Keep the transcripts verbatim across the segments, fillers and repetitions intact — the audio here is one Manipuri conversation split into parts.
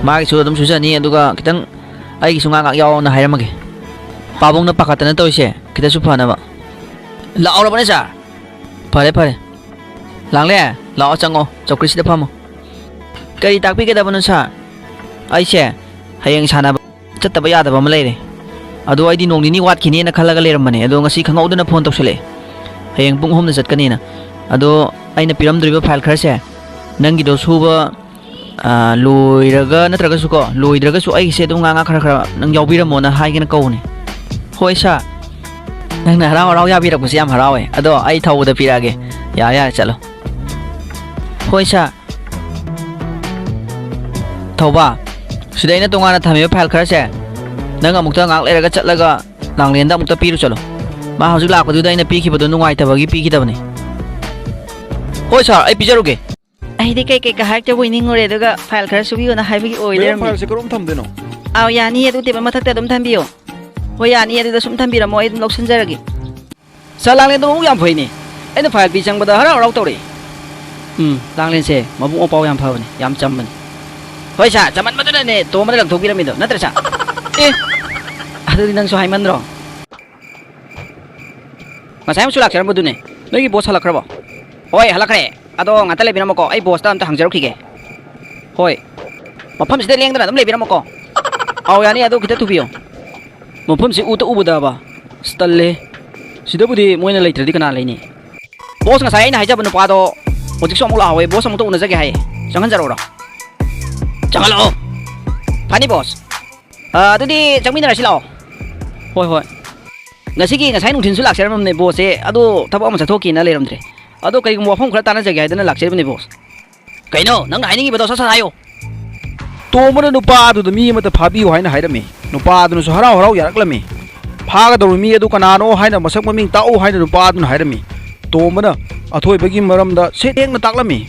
ꯃꯥꯒꯤꯁꯨ ꯑꯗꯨꯝ ꯁꯨꯖꯅꯤ, ꯑꯗꯨꯒ ꯈꯤꯇꯪ ꯑꯩꯒꯤꯁꯨ ꯉꯥꯏꯍꯥꯛ ꯉꯥꯏꯍꯥꯛ ꯌꯥꯎꯑꯣꯅ ꯍꯥꯏꯔꯝꯃꯒꯦ꯫ ꯄꯥꯕꯨꯡꯅ ꯄꯥꯈꯠꯇꯅ ꯇꯧꯔꯤꯁꯦ ꯈꯤꯇꯁꯨ ꯐꯅꯕ꯫ ꯂꯥꯛꯑꯣꯔꯕꯅꯦ ꯁꯥꯔ? ꯐꯔꯦ, ꯐꯔꯦ꯫ ꯂꯥꯡꯂꯦ, ꯂꯥꯛꯑꯣ ꯆꯪꯉꯣ, ꯆꯧꯀ꯭ꯔꯤꯁꯤꯗ ꯐꯝꯃꯣ꯫ ꯀꯔꯤ ꯇꯥꯛꯄꯤꯒꯗꯕꯅꯣ ꯁꯥꯔ? ꯑꯩꯁꯦ ꯍꯌꯦꯡ ꯁꯥꯟꯅꯕ ꯆꯠꯇꯕ ꯌꯥꯗꯕ ꯑꯃ ꯂꯩꯔꯦ꯫ ꯑꯗꯣ ꯑꯩꯗꯤ ꯅꯣꯡ ꯅꯤꯅꯤ ꯋꯥꯠꯈꯤꯅꯦꯅ ꯈꯜꯂꯒ ꯂꯩꯔꯝꯕꯅꯦ, ꯑꯗꯣ ꯉꯁꯤ ꯈꯪꯍꯧꯗꯅ ꯐꯣꯟ ꯇꯧꯁꯜꯂꯛꯑꯦ꯫ ꯍꯌꯦꯡ ꯄꯨꯡ ꯑꯍꯨꯝꯗ ꯆꯠꯀꯅꯦꯅ꯫ ꯑꯗꯣ ꯑꯩꯅ ꯄꯤꯔꯝꯗꯣꯔꯤꯕ ꯐꯥꯏꯜ ꯈꯔꯁꯦ ꯅꯪꯒꯤꯗꯣ ꯁꯨꯕ, ꯑ, ꯂꯣꯏꯔꯒ ꯅꯠꯇ꯭ꯔꯒꯁꯨ ꯀꯣ, ꯂꯣꯏꯗ꯭ꯔꯒꯁꯨ ꯑꯩꯒꯤꯁꯦ ꯑꯗꯨꯝ ꯉꯥ ꯉꯥ ꯈꯔ ꯈꯔ ꯅꯪ ꯌꯥꯎꯕꯤꯔꯝꯃꯣꯅ ꯍꯥꯏꯒꯦꯅ ꯀꯧꯕꯅꯦ꯫ ꯍꯣꯏ ꯁꯥꯔ꯫ ꯅꯪꯅ ꯍꯔꯥꯎ ꯍꯔꯥꯎ ꯌꯥꯕꯤꯔꯛꯄꯁꯦ ꯌꯥꯝ ꯍꯔꯥꯎꯋꯦ꯫ ꯑꯗꯣ ꯑꯩ ꯊꯧꯕꯗ ꯄꯤꯔꯛꯑꯒꯦ꯫ ꯌꯥꯔꯦ, ꯌꯥꯔꯦ, ꯆꯠꯂꯣ꯫ ꯍꯣꯏ ꯁꯥꯔ꯫ ꯊꯧꯕ, ꯁꯤꯗ ꯑꯩꯅ ꯇꯣꯉꯥꯟꯅ ꯊꯝꯃꯤꯕ ꯐꯥꯏꯜ ꯈꯔꯁꯦ ꯅꯪ ꯑꯃꯨꯛꯇ ꯉꯥꯏꯍꯥꯛ ꯂꯩꯔꯒ ꯆꯠꯂꯒ ꯂꯥꯡꯂꯦꯟꯗ ꯑꯃꯨꯛꯇ ꯄꯤꯔꯨ ꯆꯠꯂꯣ꯫ ꯃꯥ ꯍꯧꯖꯤꯛ ꯂꯥꯛꯄꯗꯨꯗ ꯑꯩꯅ ꯄꯤꯈꯤꯕꯗꯣ ꯅꯨꯡꯉꯥꯏꯇꯕꯒꯤ ꯄꯤꯈꯤꯗꯕꯅꯤ꯫ ꯍꯣꯏ ꯁꯥꯔ, ꯑꯩ ꯄꯤꯖꯔꯨꯒꯦ꯫ ꯑꯩꯗꯤ ꯀꯩ ꯀꯩ ꯀ ꯍꯥꯏꯔꯛꯇꯕꯣꯏ ꯅꯤꯡꯉꯨꯔꯦ, ꯑꯗꯨꯒ ꯐꯥꯏꯜ ꯈꯔ ꯁꯨꯕꯤꯌꯣꯅ ꯍꯥꯏꯕꯒꯤ ꯑꯣꯏ ꯃꯦꯗꯥꯝ, ꯂꯩꯔꯝꯃꯦ꯫ ꯐꯥꯏꯜꯁꯦ ꯀꯔꯣꯝ ꯊꯝꯗꯣꯏꯅꯣ? ꯑꯥꯎ, ꯌꯥꯅꯤ, ꯑꯗꯨ ꯇꯦꯕꯜ ꯃꯊꯛꯇ ꯑꯗꯨꯝ ꯊꯝꯕꯤꯌꯣ꯫ ꯍꯣꯏ, ꯌꯥꯅꯤ, ꯑꯗꯨꯗ ꯁꯨꯝ ꯊꯝꯕꯤꯔꯝꯃꯣ, ꯑꯩ ꯑꯗꯨꯝ ꯂꯧꯁꯤꯟꯖꯔꯒꯦ꯫ ꯁꯥꯔ, ꯂꯥꯡꯂꯦꯟꯗꯣ ꯃꯕꯨꯛ ꯌꯥꯝ ꯐꯩꯅꯦ꯫ ꯑꯩꯅ ꯐꯥꯏꯜ ꯄꯤ ꯆꯪꯕꯗ ꯍꯔꯥꯎ ꯍꯔꯥꯎ ꯇꯧꯔꯛꯑꯦ꯫ ꯎꯝ, ꯂꯥꯡꯂꯦꯟꯁꯦ ꯃꯕꯨꯛ ꯃꯄꯥꯎ ꯌꯥꯝ ꯐꯕꯅꯦ, ꯌꯥꯝ ꯆꯝꯕꯅꯦ꯫ ꯍꯣꯏ ꯁꯥꯔ, ꯆꯝꯃꯟꯕꯗꯨꯅꯅꯦ ꯇꯣꯝꯕꯅ ꯂꯪꯊꯣꯛꯄꯤꯔꯝꯃꯤꯗꯣ, ꯅꯠꯇ꯭ꯔ ꯁꯥꯔ? ꯑꯦ, ꯑꯗꯨꯗꯤ ꯅꯪꯁꯨ ꯍꯥꯏꯃꯟꯗ꯭ꯔꯣ? ꯉꯁꯥꯏ ꯑꯃꯁꯨ ꯂꯥꯛꯆꯔꯝꯕꯗꯨꯅꯦ꯫ ꯅꯣꯏꯒꯤ ꯕꯣꯁ ꯍꯜꯂꯛꯈ꯭ꯔꯕꯣ? ꯍꯣꯏ, ꯍꯜꯂꯛꯈ꯭ꯔꯦ꯫ ꯑꯗꯣ ꯉꯥꯛꯇ ꯂꯩꯕꯤꯔꯝꯃꯣꯀꯣ, ꯑꯩ ꯕꯣꯁꯇ ꯑꯝꯇ ꯍꯪꯖꯔꯨꯈꯤꯒꯦ꯫ ꯍꯣꯏ, ꯃꯐꯝꯁꯤꯗ ꯂꯦꯡꯗꯅ ꯑꯗꯨꯝ ꯂꯩꯕꯤꯔꯝꯃꯣꯀꯣ꯫ ꯑꯥꯎ, ꯌꯥꯅꯤ, ꯑꯗꯨ ꯈꯤꯇ ꯊꯨꯕꯤꯌꯣ꯫ ꯃꯐꯝꯁꯤ ꯎꯇ ꯎꯕꯗꯕ꯫ ꯑꯁ, ꯇꯜꯂꯦ꯫ ꯁꯤꯗꯕꯨꯗꯤ ꯃꯣꯏꯅ ꯂꯩꯇ꯭ꯔꯗꯤ ꯀꯅꯥ ꯂꯩꯅꯤ? ꯕꯣꯁ, ꯉꯁꯥꯏ ꯑꯩꯅ ꯍꯥꯏꯖꯕ ꯅꯨꯄꯥꯗꯣ ꯍꯧꯖꯤꯛꯁꯨ ꯑꯃꯨꯛ ꯂꯥꯛꯍꯧꯋꯦ꯫ ꯕꯣꯁ ꯑꯃꯨꯛꯇ ꯎꯅꯖꯒꯦ ꯍꯥꯏꯌꯦ꯫ ꯆꯪꯍꯟꯖꯔꯛꯎꯔꯣ? ꯆꯪꯍꯜꯂꯛꯑꯣ꯫ ꯐꯅꯤ, ꯕꯣꯁ꯫ ꯑ, ꯑꯗꯨꯗꯤ ꯆꯪꯃꯤꯟꯅꯔꯁꯤ ꯂꯥꯛꯑꯣ꯫ ꯍꯣꯏ, ꯍꯣꯏ꯫ ꯉꯁꯤꯒꯤ, ꯉꯁꯥꯏ ꯅꯨꯡꯊꯤꯜꯁꯨ ꯂꯥꯛꯆꯔꯝꯃꯕꯅꯦ ꯕꯣꯁꯁꯦ, ꯑꯗꯣ ꯊꯕꯛ ꯑꯃ ꯆꯠꯊꯣꯛꯀꯦꯅ ꯂꯩꯔꯝꯗ꯭ꯔꯦ꯫ ꯑꯗꯣ ꯀꯔꯤꯒꯨꯝꯕ ꯋꯥꯐꯝ ꯈꯔ ꯇꯥꯟꯅꯖꯒꯦ ꯍꯥꯏꯗꯅ ꯂꯥꯛꯆꯔꯤꯕꯅꯦ, ꯕꯣꯁ꯫ ꯀꯩꯅꯣ ꯅꯪꯅ ꯍꯥꯏꯅꯤꯡꯉꯤꯕꯗꯣ? ꯁꯠ ꯁꯠ ꯍꯥꯏꯌꯣ꯫ ꯇꯣꯝꯕꯅ ꯅꯨꯄꯥ ꯑꯗꯨꯗ ꯃꯤ ꯑꯃꯗ ꯐꯥꯕꯤꯌꯨ ꯍꯥꯏꯅ ꯍꯥꯏꯔꯝꯃꯤ꯫ ꯅꯨꯄꯥ ꯑꯗꯨꯅꯁꯨ ꯍꯔꯥꯎ ꯍꯔꯥꯎ ꯌꯥꯔꯛꯂꯝꯃꯤ꯫ ꯐꯥꯒꯗꯧꯔꯤꯕ ꯃꯤ ꯑꯗꯨ ꯀꯅꯥꯅꯣ ꯍꯥꯏꯅ ꯃꯁꯛ ꯃꯃꯤꯡ ꯇꯥꯛꯎ ꯍꯥꯏꯅ ꯅꯨꯄꯥ ꯑꯗꯨꯅ ꯍꯥꯏꯔꯝꯃꯤ꯫ ꯇꯣꯝꯕꯅ ꯑꯊꯣꯏꯕꯒꯤ ꯃꯔꯝꯗ ꯁꯦꯡꯅ ꯇꯥꯛꯂꯝꯃꯤ꯫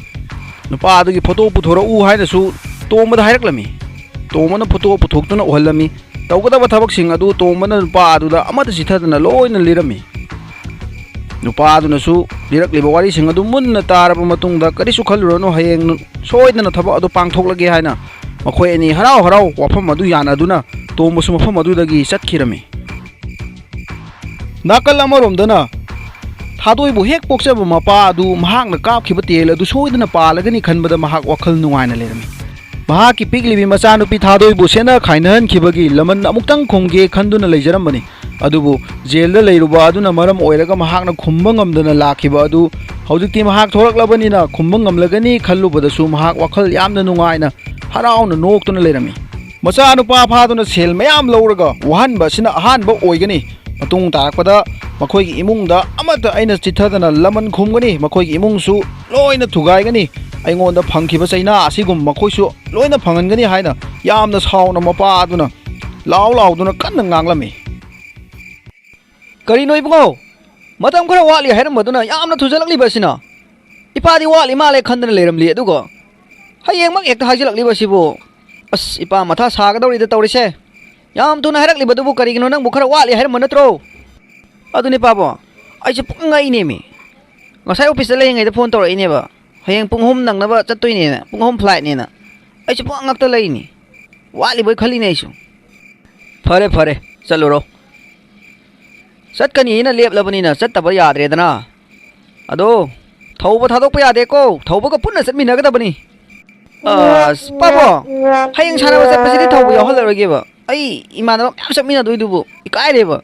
ꯅꯨꯄꯥ ꯑꯗꯨꯒꯤ ꯐꯣꯇꯣ ꯄꯨꯊꯣꯔꯛꯎ ꯍꯥꯏꯅꯁꯨ ꯇꯣꯝꯕꯗ ꯍꯥꯏꯔꯛꯂꯝꯃꯤ꯫ ꯇꯣꯝꯕꯅ ꯐꯣꯇꯣ ꯄꯨꯊꯣꯛꯇꯨꯅ ꯎꯍꯜꯂꯝꯃꯤ꯫ ꯇꯧꯒꯗꯕ ꯊꯕꯛꯁꯤꯡ ꯑꯗꯨ ꯇꯣꯝꯕꯅ ꯅꯨꯄꯥ ꯑꯗꯨꯗ ꯑꯃꯠꯇ ꯆꯤꯊꯗꯅ ꯂꯣꯏꯅ ꯂꯤꯔꯝꯃꯤ꯫ ꯅꯨꯄꯥ ꯑꯗꯨꯅꯁꯨ ꯂꯤꯔꯛꯂꯤꯕ ꯋꯥꯔꯤꯁꯤꯡ ꯑꯗꯨ ꯃꯨꯟꯅ ꯇꯥꯔꯕ ꯃꯇꯨꯡꯗ, "ꯀꯔꯤꯁꯨ ꯈꯜꯂꯨꯔꯅꯨ, ꯍꯌꯦꯡ ꯅꯨ-, ꯁꯣꯏꯗꯅ ꯊꯕꯛ ꯑꯗꯨ ꯄꯥꯡꯊꯣꯛꯂꯒꯦ" ꯍꯥꯏꯅ ꯃꯈꯣꯏ ꯑꯅꯤ ꯍꯔꯥꯎ ꯍꯔꯥꯎ ꯋꯥꯐꯝ ꯑꯗꯨ ꯌꯥꯅꯗꯨꯅ ꯇꯣꯝꯕꯁꯨ ꯃꯐꯝ ꯑꯗꯨꯗꯒꯤ ꯆꯠꯈꯤꯔꯝꯃꯤ꯫ ꯅꯥꯀꯜ ꯑꯃꯔꯣꯝꯗꯅ ꯊꯥꯗꯣꯏꯕꯨ ꯍꯦꯛ ꯄꯣꯛꯆꯕ ꯃꯄꯥ ꯑꯗꯨ ꯃꯍꯥꯛꯅ ꯀꯥꯞꯈꯤꯕ ꯇꯦꯜ ꯑꯗꯨ ꯁꯣꯏꯗꯅ ꯄꯥꯜꯂꯒꯅꯤ ꯈꯟꯕꯗ ꯃꯍꯥꯛ ꯋꯥꯈꯜ ꯅꯨꯡꯉꯥꯏꯅ ꯂꯩꯔꯝꯃꯤ꯫ ꯃꯍꯥꯛꯀꯤ ꯄꯤꯛꯂꯤꯕꯤ ꯃꯆꯥꯅꯨꯄꯤ ꯊꯥꯗꯣꯏꯕꯨ ꯁꯦꯠꯅ ꯈꯥꯏꯅꯍꯟꯈꯤꯕꯒꯤ ꯂꯃꯟ ꯑꯃꯨꯛꯇꯪ ꯈꯨꯝꯒꯦ ꯈꯟꯗꯨꯅ ꯂꯩꯖꯔꯝꯕꯅꯤ꯫ ꯑꯗꯨꯕꯨ ꯖꯦꯜꯗ ꯂꯩꯔꯨꯕ ꯑꯗꯨꯅ ꯃꯔꯝ ꯑꯣꯏꯔꯒ ꯃꯍꯥꯛꯅ ꯈꯨꯝꯕ ꯉꯝꯗꯅ ꯂꯥꯛꯈꯤꯕ ꯑꯗꯨ ꯍꯧꯖꯤꯛꯇꯤ ꯃꯍꯥꯛ ꯊꯣꯔꯛꯂꯕꯅꯤꯅ ꯈꯨꯝꯕ ꯉꯝꯂꯒꯅꯤ ꯈꯜꯂꯨꯕꯗꯁꯨ ꯃꯍꯥꯛ ꯋꯥꯈꯜ ꯌꯥꯝꯅ ꯅꯨꯡꯉꯥꯏꯅ ꯍꯔꯥꯎꯅ ꯅꯣꯛꯇꯨꯅ ꯂꯩꯔꯝꯃꯤ꯫ ꯃꯆꯥꯅꯨꯄꯥ ꯐꯥꯗꯨꯅ ꯁꯦꯜ ꯃꯌꯥꯝ ꯂꯧꯔꯒ ꯋꯥꯍꯟꯕ ꯑꯁꯤꯅ ꯑꯍꯥꯟꯕ ꯑꯣꯏꯒꯅꯤ꯫ ꯃꯇꯨꯡ ꯇꯥꯔꯛꯄꯗ ꯃꯈꯣꯏꯒꯤ ꯏꯃꯨꯡꯗ ꯑꯃꯠꯇ ꯑꯩꯅ ꯆꯤꯠꯊꯗꯅ ꯂꯃꯟ ꯈꯨꯝꯒꯅꯤ꯫ ꯃꯈꯣꯏꯒꯤ ꯏꯃꯨꯡꯁꯨ ꯂꯣꯏꯅ ꯊꯨꯒꯥꯏꯒꯅꯤ꯫ ꯑꯩꯉꯣꯟꯗ ꯐꯪꯈꯤꯕ ꯆꯩꯅꯥ ꯑꯁꯤꯒꯨꯝ ꯃꯈꯣꯏꯁꯨ ꯂꯣꯏꯅ ꯐꯪꯍꯟꯒꯅꯤ ꯍꯥꯏꯅ ꯌꯥꯝꯅ ꯁꯥꯎꯅ ꯃꯄꯥ ꯑꯗꯨꯅ ꯂꯥꯎ ꯂꯥꯎꯗꯨꯅ ꯀꯟꯅ ꯉꯥꯡꯂꯝꯃꯤ꯫ "ꯀꯔꯤꯅꯣ ꯏꯕꯨꯡꯉꯣ? ꯃꯇꯝ ꯈꯔ ꯋꯥꯠꯂꯤ ꯍꯥꯏꯔꯝꯕꯗꯨꯅ ꯌꯥꯝꯅ ꯊꯨꯖꯜꯂꯛꯂꯤꯕ ꯑꯁꯤꯅ? ꯏꯄꯥꯗꯤ ꯋꯥꯠꯂꯤ ꯃꯥꯜꯂꯦ ꯈꯟꯗꯅ ꯂꯩꯔꯝꯂꯤ, ꯑꯗꯨꯒ ꯍꯌꯦꯡꯃꯛ ꯍꯦꯛꯇ ꯍꯥꯏꯖꯤꯜꯂꯛꯂꯤꯕ ꯑꯁꯤꯕꯨ? ꯑꯁ, ꯏꯄꯥ ꯃꯊꯥ ꯁꯥꯒꯗꯧꯔꯤꯗ ꯇꯧꯔꯤꯁꯦ꯫ ꯌꯥꯝ ꯊꯨꯅ ꯍꯥꯏꯔꯛꯂꯤꯕꯗꯨꯕꯨ ꯀꯔꯤꯒꯤꯅꯣ? ꯅꯪꯕꯨ ꯈꯔ ꯋꯥꯠꯂꯤ ꯍꯥꯏꯔꯝꯕ ꯅꯠꯇ꯭ꯔꯣ?" "ꯑꯗꯨꯅꯦ ꯄꯥꯕꯣ, ꯑꯩꯁꯦ ꯄꯨꯡ ꯉꯛꯏꯅꯦꯃꯤ꯫ ꯉꯁꯥꯏ ꯑꯣꯐꯤꯁꯇ ꯂꯩꯔꯤꯉꯩꯗ ꯐꯣꯟ ꯇꯧꯔꯛꯏꯅꯦꯕ, ꯍꯌꯦꯡ ꯄꯨꯡ ꯑꯍꯨꯝ ꯅꯪꯅꯕ ꯆꯠꯇꯣꯏꯅꯦꯅ, ꯄꯨꯡ ꯑꯍꯨꯝ ꯐ꯭ꯂꯥꯏꯠꯅꯦꯅ꯫ ꯑꯩꯁꯦ ꯄꯨꯡꯉꯛ ꯉꯛꯇ ꯂꯩꯅꯤ, ꯋꯥꯠꯂꯤꯕꯣꯏ ꯈꯜꯂꯤꯅꯦ ꯑꯩꯁꯨ꯫" "ꯐꯔꯦ ꯐꯔꯦ, ꯆꯠꯂꯨꯔꯣ꯫ ꯆꯠꯀꯅꯤꯅ ꯂꯦꯞꯂꯕꯅꯤꯅ ꯆꯠꯇꯕ ꯌꯥꯗ꯭ꯔꯦꯗꯅ꯫ ꯑꯗꯣ ꯊꯧꯕ ꯊꯥꯗꯣꯛꯄ ꯌꯥꯗꯦꯀꯣ, ꯊꯧꯕꯒ ꯄꯨꯟꯅ ꯆꯠꯃꯤꯟꯅꯒꯗꯕꯅꯤ꯫" "ꯑꯁ, ꯄꯥꯕꯣ, ꯍꯌꯦꯡ ꯁꯥꯟꯅꯕ ꯆꯠꯄꯁꯤꯗꯤ ꯊꯧꯕ ꯌꯥꯎꯍꯜꯂꯔꯣꯏꯒꯦꯕ꯫ ꯑꯩ ꯏꯃꯥꯟꯅꯕ ꯃꯌꯥꯝ ꯆꯠꯃꯤꯟꯅꯗꯣꯏꯗꯨꯕꯨ ꯏꯀꯥꯏꯔꯦꯕ꯫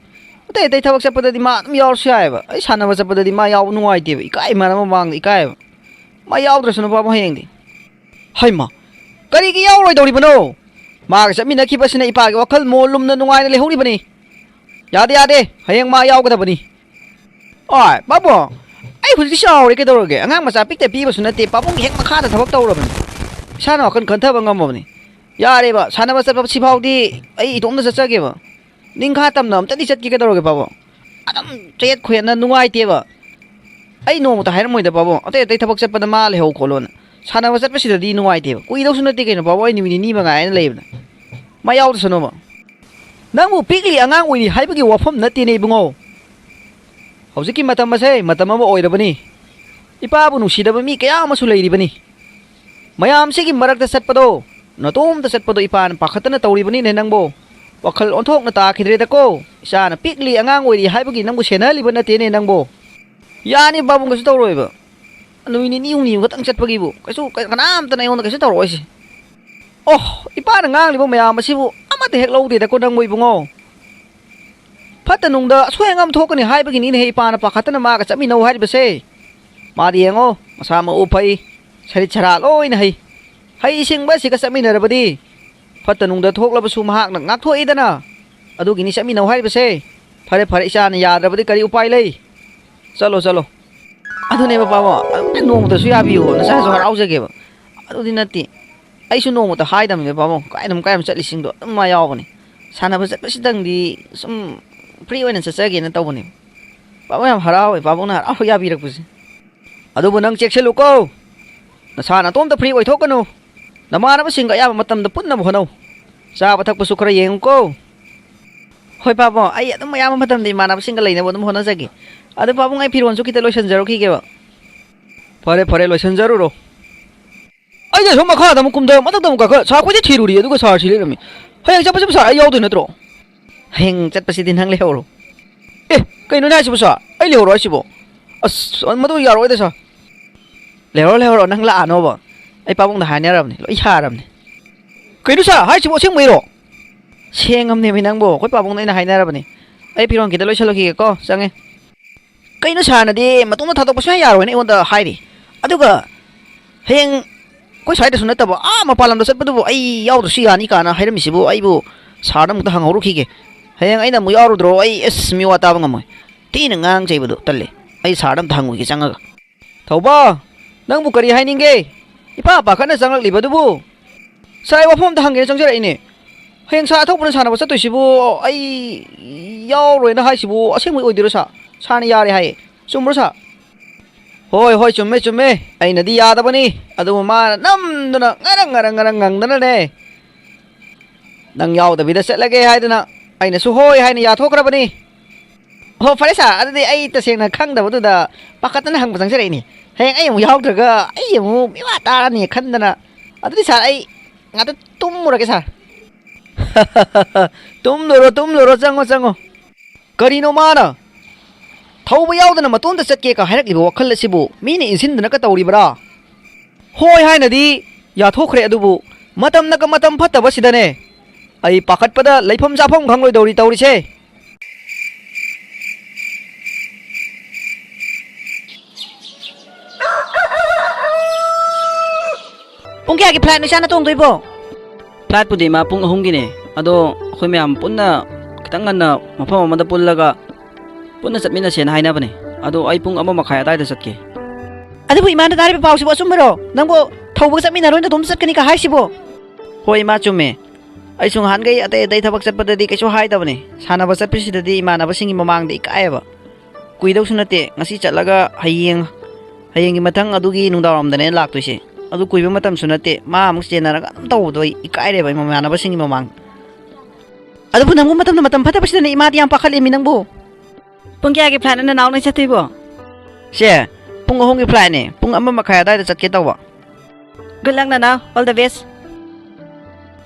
ꯑꯇꯩ ꯑꯇꯩ ꯊꯕꯛ ꯆꯠꯄꯗꯗꯤ ꯃꯥ ꯑꯗꯨꯝ ꯌꯥꯎꯔꯁꯨ ꯌꯥꯏꯑꯕ꯫ ꯑꯩ ꯁꯥꯟꯅꯕ ꯆꯠꯄꯗꯗꯤ ꯃꯥ ꯌꯥꯎꯕ ꯅꯨꯡꯉꯥꯏꯇꯦꯕ, ꯏꯀꯥꯏ, ꯏꯃꯥꯟꯅꯕ ꯃꯃꯥꯡꯗ ꯏꯀꯥꯏꯑꯕ꯫ ꯃꯥ ꯌꯥꯎꯗ꯭ꯔꯁꯅꯨ ꯄꯥꯕꯣ ꯍꯌꯦꯡꯗꯤ꯫" "ꯍꯩꯃ, ꯀꯔꯤꯒꯤ ꯌꯥꯎꯔꯣꯏꯗꯧꯔꯤꯕꯅꯣ? ꯃꯥꯒ ꯆꯠꯃꯤꯟꯅꯈꯤꯕꯁꯤꯅ ꯏꯄꯥꯒꯤ ꯋꯥꯈꯜ ꯃꯣꯜ ꯂꯨꯝꯅ ꯅꯨꯡꯉꯥꯏꯅ ꯂꯩꯍꯧꯔꯤꯕꯅꯤ꯫ ꯌꯥꯗꯦ, ꯌꯥꯗꯦ, ꯍꯌꯦꯡ ꯃꯥ ꯌꯥꯎꯒꯗꯕꯅꯤ꯫" "ꯑꯣꯏ ꯄꯥꯕꯨꯡ, ꯑꯩ ꯍꯧꯖꯤꯛ ꯆꯥꯎꯔꯦ ꯀꯩꯗꯧꯔꯒꯦ? ꯑꯉꯥꯡ ꯃꯆꯥ ꯄꯤꯛꯇ ꯄꯤꯕꯁꯨ ꯅꯠꯇꯦ, ꯄꯥꯕꯨꯡꯒꯤ ꯍꯦꯛ ꯃꯈꯥꯗ ꯊꯕꯛ ꯇꯧꯔꯕꯅꯤ꯫ ꯏꯁꯥꯅ ꯋꯥꯈꯜ ꯈꯟꯊꯕ ꯉꯝꯃꯕꯅꯤ꯫ ꯌꯥꯔꯦꯕ, ꯁꯥꯟꯅꯕ ꯆꯠꯄ ꯁꯤꯐꯥꯎꯗꯤ ꯑꯩ ꯏꯇꯣꯝꯇ ꯆꯠꯆꯒꯦꯕ꯫ ꯅꯤꯡꯈꯥ ꯇꯝꯅ ꯑꯝꯇꯗꯤ ꯆꯠꯀꯦ ꯀꯩꯗꯧꯔꯒꯦ ꯄꯥꯕꯨꯡ? ꯑꯗꯨꯝ ꯆꯌꯦꯠ ꯈꯣꯏꯌꯦꯠꯅ ꯅꯨꯡꯉꯥꯏꯇꯦꯕ꯫ ꯑꯩ ꯅꯣꯡꯃꯇ ꯍꯥꯏꯔꯝꯃꯣꯏꯗ ꯄꯥꯕꯨꯡ, ꯑꯇꯩ ꯑꯇꯩ ꯊꯕꯛ ꯆꯠꯄꯗ ꯃꯥ ꯂꯩꯍꯧ ꯈꯣꯠꯂꯣꯅ꯫ ꯁꯥꯟꯅꯕ ꯆꯠꯄꯁꯤꯗꯗꯤ ꯅꯨꯡꯉꯥꯏꯇꯦꯕ꯫ ꯀꯨꯏꯗꯧꯁꯨ ꯅꯠꯇꯦ ꯀꯩꯅꯣ ꯄꯥꯕꯨꯡ, ꯑꯩ ꯅꯨꯃꯤꯠ ꯅꯤꯅꯤ ꯃꯉꯥꯏꯅ ꯂꯩꯕꯗ꯫ ꯃꯥ ꯌꯥꯎꯗꯁꯅꯣꯕ꯫ ꯅꯪꯕꯨ ꯄꯤꯛꯂꯤ ꯑꯉꯥꯡ ꯑꯣꯏꯔꯤ ꯍꯥꯏꯕꯒꯤ ꯋꯥꯐꯝ ꯅꯠꯇꯦꯅꯦ ꯏꯕꯨꯡꯉꯣ꯫ ꯍꯧꯖꯤꯛꯀꯤ ꯃꯇꯝ ꯑꯁꯦ ꯃꯇꯝ ꯑꯃ ꯑꯣꯏꯔꯕꯅꯤ꯫ ꯏꯄꯥꯕꯨ ꯅꯨꯡꯁꯤꯗꯕ ꯃꯤ ꯀꯌꯥ ꯑꯃꯁꯨ ꯂꯩꯔꯤꯕꯅꯤ꯫ ꯃꯌꯥꯝꯁꯤꯒꯤ ꯃꯔꯛꯇ ꯆꯠꯄꯗꯣ ꯅꯇꯣꯝꯇ ꯆꯠꯄꯗꯣ ꯏꯄꯥꯅ ꯄꯥꯈꯠꯇꯅ ꯇꯧꯔꯤꯕꯅꯤꯅꯦ ꯅꯪꯕꯣ꯫ ꯋꯥꯈꯜ ꯑꯣꯟꯊꯣꯛꯅ ꯇꯥꯈꯤꯗ꯭ꯔꯦꯗꯀꯣ꯫ ꯏꯆꯥꯅ ꯄꯤꯛꯂꯤ ꯑꯉꯥꯡ ꯑꯣꯏꯔꯤ ꯍꯥꯏꯕꯒꯤ ꯅꯪꯕꯨ ꯁꯦꯟꯅꯍꯜꯂꯤꯕ ꯅꯠꯇꯦꯅꯦ ꯅꯪꯕꯣ꯫ ꯌꯥꯅꯤ ꯄꯥꯕꯨꯡ, ꯀꯩꯁꯨ ꯇꯧꯔꯣꯏꯕ꯫ ꯅꯨꯃꯤꯠ ꯅꯤꯅꯤ ꯍꯨꯝꯅꯤ ꯈꯛꯇꯪ ꯆꯠꯄꯒꯤꯕꯨ ꯀꯩꯁꯨ, ꯀ-, ꯀꯅꯥꯝꯇꯅ ꯑꯩꯉꯣꯟꯗ ꯀꯩꯁꯨ ꯇꯧꯔꯛꯑꯣꯏꯁꯦ꯫ ꯑꯣ, ꯏꯄꯥꯅ ꯉꯥꯡꯂꯤꯕ ꯃꯌꯥꯝ ꯑꯁꯤꯕꯨ ꯑꯃꯠꯇ ꯍꯦꯛ ꯂꯧꯗꯦꯗꯀꯣ ꯅꯪꯕꯨ ꯏꯕꯨꯡꯉꯣ꯫ ꯐꯠꯇ ꯅꯨꯡꯗ ꯑꯁꯣꯏ ꯑꯉꯥꯝ ꯊꯣꯛꯀꯅꯤ ꯍꯥꯏꯕꯒꯤꯅꯤꯅꯦꯍꯦ ꯏꯄꯥꯅ ꯄꯥꯈꯠꯇꯅ ꯃꯥꯒ ꯆꯠꯃꯤꯟꯅꯧ ꯍꯥꯏꯔꯤꯕꯁꯦ꯫ ꯃꯥꯗꯤ ꯌꯦꯡꯉꯣ, ꯃꯁꯥ ꯃꯎ ꯐꯩ, ꯁꯔꯤꯠ ꯁꯔꯥ ꯂꯣꯏꯅ ꯍꯩ꯫ ꯍꯩ ꯁꯤꯡꯕ ꯑꯁꯤꯒ ꯆꯠꯃꯤꯟꯅꯔꯕꯗꯤ ꯐꯠꯇ ꯅꯨꯡꯗ ꯊꯣꯛꯂꯕꯁꯨ ꯃꯍꯥꯛꯅ ꯉꯥꯛꯊꯣꯛꯏꯗꯅ꯫ ꯑꯗꯨꯒꯤꯅꯤ ꯆꯠꯃꯤꯟꯅꯧ ꯍꯥꯏꯔꯤꯕꯁꯦ꯫ ꯐꯔꯦ, ꯐꯔꯦ, ꯏꯆꯥꯅ ꯌꯥꯗ꯭ꯔꯕꯗꯤ ꯀꯔꯤ ꯎꯄꯥꯏ ꯂꯩ? ꯆꯠꯂꯣ, ꯆꯠꯂꯣ꯫ ꯑꯗꯨꯅꯦꯕ ꯄꯥꯕꯨꯡ, ꯑꯗꯨꯝ ꯅꯣꯡꯃꯇꯁꯨ ꯌꯥꯕꯤꯌꯨ, ꯅꯆꯥꯁꯨ ꯍꯔꯥꯎꯖꯒꯦꯕ꯫ ꯑꯗꯨꯗꯤ ꯅꯠꯇꯦ, ꯑꯩꯁꯨ ꯅꯣꯡꯃꯇ ꯍꯥꯏꯗꯕꯅꯦ ꯄꯥꯕꯨꯡ, ꯀꯥꯏꯗꯅꯣ ꯀꯥꯏꯗꯅꯣ ꯆꯠꯂꯤꯁꯤꯡꯗꯣ ꯑꯗꯨꯝ ꯃꯥ ꯌꯥꯎꯕꯅꯦ꯫ ꯁꯥꯟꯅꯕ ꯆꯠꯄꯁꯤꯗꯪꯗꯤ ꯁꯨꯝ ꯐ꯭ꯔꯤ ꯑꯣꯏꯅ ꯆꯠꯆꯒꯦꯅ ꯇꯧꯕꯅꯦ꯫ ꯄꯥꯕꯨꯡ ꯌꯥꯝ ꯍꯔꯥꯎꯋꯦ, ꯄꯥꯕꯨꯡꯅ ꯍꯔꯥꯎ ꯌꯥꯕꯤꯔꯛꯄꯁꯦ꯫ ꯑꯗꯨꯕꯨ ꯅꯪ ꯆꯦꯛꯁꯤꯜꯂꯨꯀꯣ, ꯅꯁꯥ ꯅꯇꯣꯝꯇ ꯐ꯭ꯔꯤ ꯑꯣꯏꯊꯣꯛꯀꯅꯨ꯫ ꯅꯃꯥꯟꯅꯕꯁꯤꯡꯒ ꯑꯌꯥꯝꯕ ꯃꯇꯝꯗ ꯄꯨꯟꯅꯕ ꯍꯣꯠꯅꯧ꯫ ꯆꯥꯕ ꯊꯛꯄꯁꯨ ꯈꯔ ꯌꯦꯡꯉꯨꯀꯣ꯫ ꯍꯣꯏ ꯄꯥꯕꯨꯡ, ꯑꯩ ꯑꯗꯨꯝ ꯑꯌꯥꯝꯕ ꯃꯇꯝꯗ ꯏꯃꯥꯟꯅꯕꯁꯤꯡꯒ ꯂꯩꯅꯕ ꯑꯗꯨꯝ ꯍꯣꯠꯅꯖꯒꯦ꯫ ꯑꯗꯨ ꯄꯥꯕꯨꯡ, ꯑꯩ ꯐꯤꯔꯣꯜꯁꯨ ꯈꯤꯇ ꯂꯣꯏꯁꯤꯟꯖꯔꯨꯈꯤꯒꯦꯕ꯫ ꯐꯔꯦ, ꯐꯔꯦ, ꯂꯣꯏꯁꯤꯟꯖꯔꯨꯔꯣ꯫ ꯑꯩꯗꯤ ꯑꯁꯣꯝ ꯃꯈꯥꯗ ꯑꯃꯨꯛ ꯀꯨꯝꯊ, ꯃꯊꯛꯇ ꯑꯃꯨꯛ ꯀꯥꯈꯠ, ꯁꯥꯔ ꯈꯣꯏꯗꯤ ꯊꯤꯔꯨꯔꯤ, ꯑꯗꯨꯒ ꯁꯥꯔ ꯁꯤ ꯂꯩꯔꯝꯃꯤ꯫ ꯍꯌꯦꯡ ꯆꯠꯄꯁꯤꯕꯨ ꯁꯥꯔ ꯑꯩ ꯌꯥꯎꯗꯣꯏ ꯅꯠꯇ꯭ꯔꯣ? ꯍꯌꯦꯡ ꯆꯠꯄꯁꯤꯗꯤ ꯅꯪ ꯂꯩꯍꯧꯔꯣ꯫ ꯑꯦ, ꯀꯩꯅꯣꯅꯦ ꯍꯥꯏꯁꯤꯕꯨ ꯁꯥꯔ? ꯑꯩ ꯂꯩꯍꯧꯔꯣ ꯍꯥꯏꯁꯤꯕꯣ? ꯑꯁ, ꯃꯗꯨ ꯌꯥꯔꯣꯏꯗ ꯁꯥꯔ꯫ ꯂꯩꯍꯧꯔꯣ, ꯂꯩꯍꯧꯔꯣ, ꯅꯪ ꯂꯥꯛꯑꯅꯣꯕ꯫ ꯑꯩ ꯄꯥꯕꯨꯡꯗ ꯍꯥꯏꯅꯔꯕꯅꯤ, ꯂꯣꯏ ꯌꯥꯔꯕꯅꯤ꯫ ꯀꯩꯅꯣ ꯁꯥꯔ ꯍꯥꯏꯁꯤꯕꯨ ꯑꯁꯦꯡꯕꯩꯔꯣ? ꯁꯦꯡꯉꯝꯅꯦꯃꯤ ꯅꯪꯕꯨ, ꯑꯩꯈꯣꯏ ꯄꯥꯕꯨꯡꯗ ꯑꯩꯅ ꯍꯥꯏꯅꯔꯕꯅꯤ꯫ ꯑꯩ ꯐꯤꯔꯣꯜ ꯈꯤꯇ ꯂꯣꯏꯁꯤꯜꯂꯛꯈꯤꯒꯦꯀꯣ, ꯆꯪꯉꯦ꯫ ꯀꯩꯅꯣ ꯁꯥꯔꯅꯗꯤ ꯃꯇꯣꯝꯇ ꯊꯥꯗꯣꯛꯄ ꯁꯨꯡꯌꯥ ꯌꯥꯔꯣꯏꯅ ꯑꯩꯉꯣꯟꯗ ꯍꯥꯏꯔꯤ꯫ ꯑꯗꯨꯒ ꯍꯌꯦꯡ ꯑꯩꯈꯣꯏ ꯁ꯭ꯋꯥꯏꯗꯁꯨ ꯅꯠꯇꯕ ꯑꯥ ꯃꯄꯥꯟ ꯂꯝꯗ ꯆꯠꯄꯗꯨꯕꯨ ꯑꯩ ꯌꯥꯎꯗ꯭ꯔꯁꯨ ꯌꯥꯅꯤ ꯀꯥꯏꯅ ꯍꯥꯏꯔꯝꯃꯤꯁꯤꯕꯨ ꯑꯩꯕꯨ ꯁꯥꯔꯗ ꯑꯃꯨꯛꯇ ꯍꯪꯍꯧꯔꯨꯈꯤꯒꯦ꯫ ꯍꯌꯦꯡ ꯑꯩꯅ ꯑꯃꯨꯛ ꯌꯥꯎꯔꯨꯗ꯭ꯔꯣ ꯑꯩ ꯑꯁ ꯃꯤꯋꯥ ꯇꯥꯕ ꯉꯝꯃꯣꯏ꯫ ꯊꯤꯅ ꯉꯥꯡ ꯆꯩꯕꯗꯣ ꯇꯜꯂꯦ꯫ ꯑꯩ ꯁꯥꯔꯗ ꯑꯝꯇ ꯍꯪꯉꯨꯒꯦ ꯆꯪꯉꯒ꯫ ꯊꯧꯕ, ꯅꯪꯕꯨ ꯀꯔꯤ ꯍꯥꯏꯅꯤꯡꯒꯦ? ꯏꯄꯥ ꯄꯥꯈꯠꯅ ꯆꯪꯂꯛꯂꯤꯕꯗꯨꯕꯨ? ꯁꯥꯔ, ꯑꯩ ꯋꯥꯐꯝ ꯑꯝꯇ ꯍꯪꯒꯦꯅ ꯆꯪꯖꯔꯛꯏꯅꯦ꯫ ꯍꯌꯦꯡ ꯁꯥꯔ ꯑꯊꯣꯛꯄꯅ ꯁꯥꯟꯅꯕ ꯆꯠꯇꯣꯏꯁꯤꯕꯨ ꯑꯩ ꯌꯥꯎꯔꯣꯏꯅ ꯍꯥꯏꯁꯤꯕꯨ ꯑꯁꯦꯡꯕꯩ ꯑꯣꯏꯗꯣꯏꯔꯣ ꯁꯥꯔ? ꯁꯥꯔꯅ ꯌꯥꯔꯦ ꯍꯥꯏꯌꯦ꯫ ꯆꯨꯝꯕ꯭ꯔꯣ ꯁꯥꯔ? ꯍꯣꯏ, ꯍꯣꯏ, ꯆꯨꯝꯃꯦ, ꯆꯨꯝꯃꯦ꯫ ꯑꯩꯅꯗꯤ ꯌꯥꯗꯕꯅꯤ꯫ ꯑꯗꯨꯕꯨ ꯃꯥꯅ ꯅꯝꯗꯨꯅ ꯉꯔꯪ ꯉꯔꯪ ꯉꯔꯪ ꯉꯪꯗꯅꯅꯦ꯫ ꯅꯪ ꯌꯥꯎꯗꯕꯤꯗ ꯆꯠꯂꯒꯦ ꯍꯥꯏꯗꯅ ꯑꯩꯅꯁꯨ ꯍꯣꯏ ꯍꯥꯏꯅ ꯌꯥꯊꯣꯛꯈ꯭ꯔꯕꯅꯤ꯫ ꯍꯣ, ꯐꯔꯦ ꯁꯥꯔ, ꯑꯗꯨꯗꯤ ꯑꯩ ꯇꯁꯦꯡꯅ ꯈꯪꯗꯕꯗꯨꯗ ꯄꯥꯈꯠꯇꯅ ꯍꯪꯕ ꯆꯪꯖꯔꯛꯏꯅꯤ꯫ ꯍꯌꯦꯡ ꯑꯩ ꯑꯃꯨꯛ ꯌꯥꯎꯗ꯭ꯔꯒ ꯑꯩ ꯑꯃꯨꯛ ꯃꯤꯋꯥ ꯇꯥꯔꯅꯤ ꯈꯟꯗꯅ꯫ ꯑꯗꯨꯗꯤ ꯁꯥꯔ, ꯑꯩ ꯉꯥꯛꯇ ꯇꯨꯝꯃꯨꯔꯒꯦ, ꯁꯥꯔ꯫ ꯇꯨꯝꯂꯨꯔꯣ, ꯇꯨꯝꯂꯨꯔꯣ, ꯆꯪꯉꯣ, ꯆꯪꯉꯣ꯫ ꯀꯔꯤꯅꯣ ꯃꯥꯅ? ꯊꯧꯕ ꯌꯥꯎꯗꯅ ꯃꯇꯣꯝꯇ ꯆꯠꯀꯦ ꯀ ꯍꯥꯏꯔꯛꯂꯤꯕ ꯋꯥꯈꯜ ꯑꯁꯤꯕꯨ ꯃꯤꯅ ꯏꯟꯁꯤꯟꯗꯅꯒ ꯇꯧꯔꯤꯕ꯭ꯔꯥ? ꯍꯣꯏ ꯍꯥꯏꯅꯗꯤ ꯌꯥꯊꯣꯛꯈ꯭ꯔꯦ, ꯑꯗꯨꯕꯨ ꯃꯇꯝꯅꯒ ꯃꯇꯝ ꯐꯠꯇꯕꯁꯤꯗꯅꯦ꯫ ꯑꯩ ꯄꯥꯈꯠꯄꯗ ꯂꯩꯐꯝ ꯆꯥꯐꯝ ꯈꯪꯂꯣꯏꯗꯧꯔꯤ ꯇꯧꯔꯤꯁꯦ꯫ ꯄꯨꯡ ꯀꯌꯥꯒꯤ flightꯅꯣ ꯏꯆꯥꯅ ꯇꯣꯡꯗꯣꯏꯕꯣ? Flightꯄꯨꯗꯤ ꯏꯃꯥ ꯄꯨꯡ ꯑꯍꯨꯝꯒꯤꯅꯦ꯫ ꯑꯗꯣ ꯑꯩꯈꯣꯏ ꯃꯌꯥꯝ ꯄꯨꯟꯅ ꯈꯤꯇꯪ ꯉꯟꯅ ꯃꯐꯝ ꯑꯃꯗ ꯄꯨꯜꯂꯒ ꯄꯨꯟꯅ ꯆꯠꯃꯤꯟꯅꯁꯦꯅ ꯍꯥꯏꯅꯕꯅꯦ꯫ ꯑꯗꯣ ꯑꯩ ꯄꯨꯡ ꯑꯃ ꯃꯈꯥꯏ ꯑꯗꯥꯏꯗ ꯆꯠꯀꯦ꯫ ꯑꯗꯨꯕꯨ ꯏꯃꯥꯅ ꯇꯥꯔꯤꯕ ꯄꯥꯎꯁꯤꯕꯨ ꯑꯆꯨꯝꯕꯔꯣ? ꯅꯪꯕꯨ ꯊꯧꯕꯒ ꯆꯠꯃꯤꯟꯅꯔꯣꯏ, ꯅꯇꯣꯝꯇ ꯆꯠꯀꯅꯤꯒ ꯍꯥꯏꯁꯤꯕꯣ? ꯍꯣꯏ ꯏꯃꯥ, ꯆꯨꯝꯃꯦ꯫ ꯑꯩꯁꯨ ꯅꯍꯥꯟꯈꯩ ꯑꯇꯩ ꯑꯇꯩ ꯊꯕꯛ ꯆꯠꯄꯗꯗꯤ ꯀꯩꯁꯨ ꯍꯥꯏꯗꯕꯅꯦ꯫ ꯁꯥꯟꯅꯕ ꯆꯠꯄꯁꯤꯗꯗꯤ ꯏꯃꯥꯟꯅꯕꯁꯤꯡꯒꯤ ꯃꯃꯥꯡꯗ ꯏꯀꯥꯏꯌꯦꯕ꯫ ꯀꯨꯏꯗꯧꯁꯨ ꯅꯠꯇꯦ꯫ ꯉꯁꯤ ꯆꯠꯂꯒ ꯍꯌꯦꯡ, ꯍꯌꯦꯡꯒꯤ ꯃꯊꯪ ꯑꯗꯨꯒꯤ ꯅꯨꯡꯗꯥꯡꯋꯥꯏꯔꯝꯗꯅꯦ ꯂꯥꯛꯇꯣꯏꯁꯦ꯫ ꯑꯗꯨ ꯀꯨꯏꯕ ꯃꯇꯝꯁꯨ ꯅꯠꯇꯦ꯫ ꯃꯥ ꯑꯃꯨꯛ ꯆꯦꯟꯅꯔꯒ ꯑꯗꯨꯝ ꯇꯧꯕꯗꯣ ꯑꯩ ꯏꯀꯥꯏꯔꯦꯕ ꯏꯃꯥꯟꯅꯕꯁꯤꯡꯒꯤ ꯃꯃꯥꯡꯗ꯫ ꯑꯗꯨꯕꯨ ꯅꯪꯕꯨ ꯃꯇꯝꯅ ꯃꯇꯝ ꯐꯠꯇꯕꯁꯤꯗꯅꯦ ꯏꯃꯥꯗꯤ ꯌꯥꯝ ꯄꯥꯈꯠꯂꯦꯃꯤ ꯅꯪꯕꯨ꯫ ꯄꯨꯡ ꯀꯌꯥꯒꯤ flightꯅꯣ ꯅꯅꯥꯎ ꯅꯣꯏ ꯆꯠꯇꯣꯏꯕꯣ? ꯁꯦ, ꯄꯨꯡ ꯑꯍꯨꯝꯒꯤ flightꯅꯦ꯫ ꯄꯨꯡ ꯑꯃ ꯃꯈꯥꯏ ꯑꯗꯥꯏꯗ ꯆꯠꯀꯦ ꯇꯧꯕ꯫ Good luck, ꯅꯅꯥꯎ꯫ All the best꯫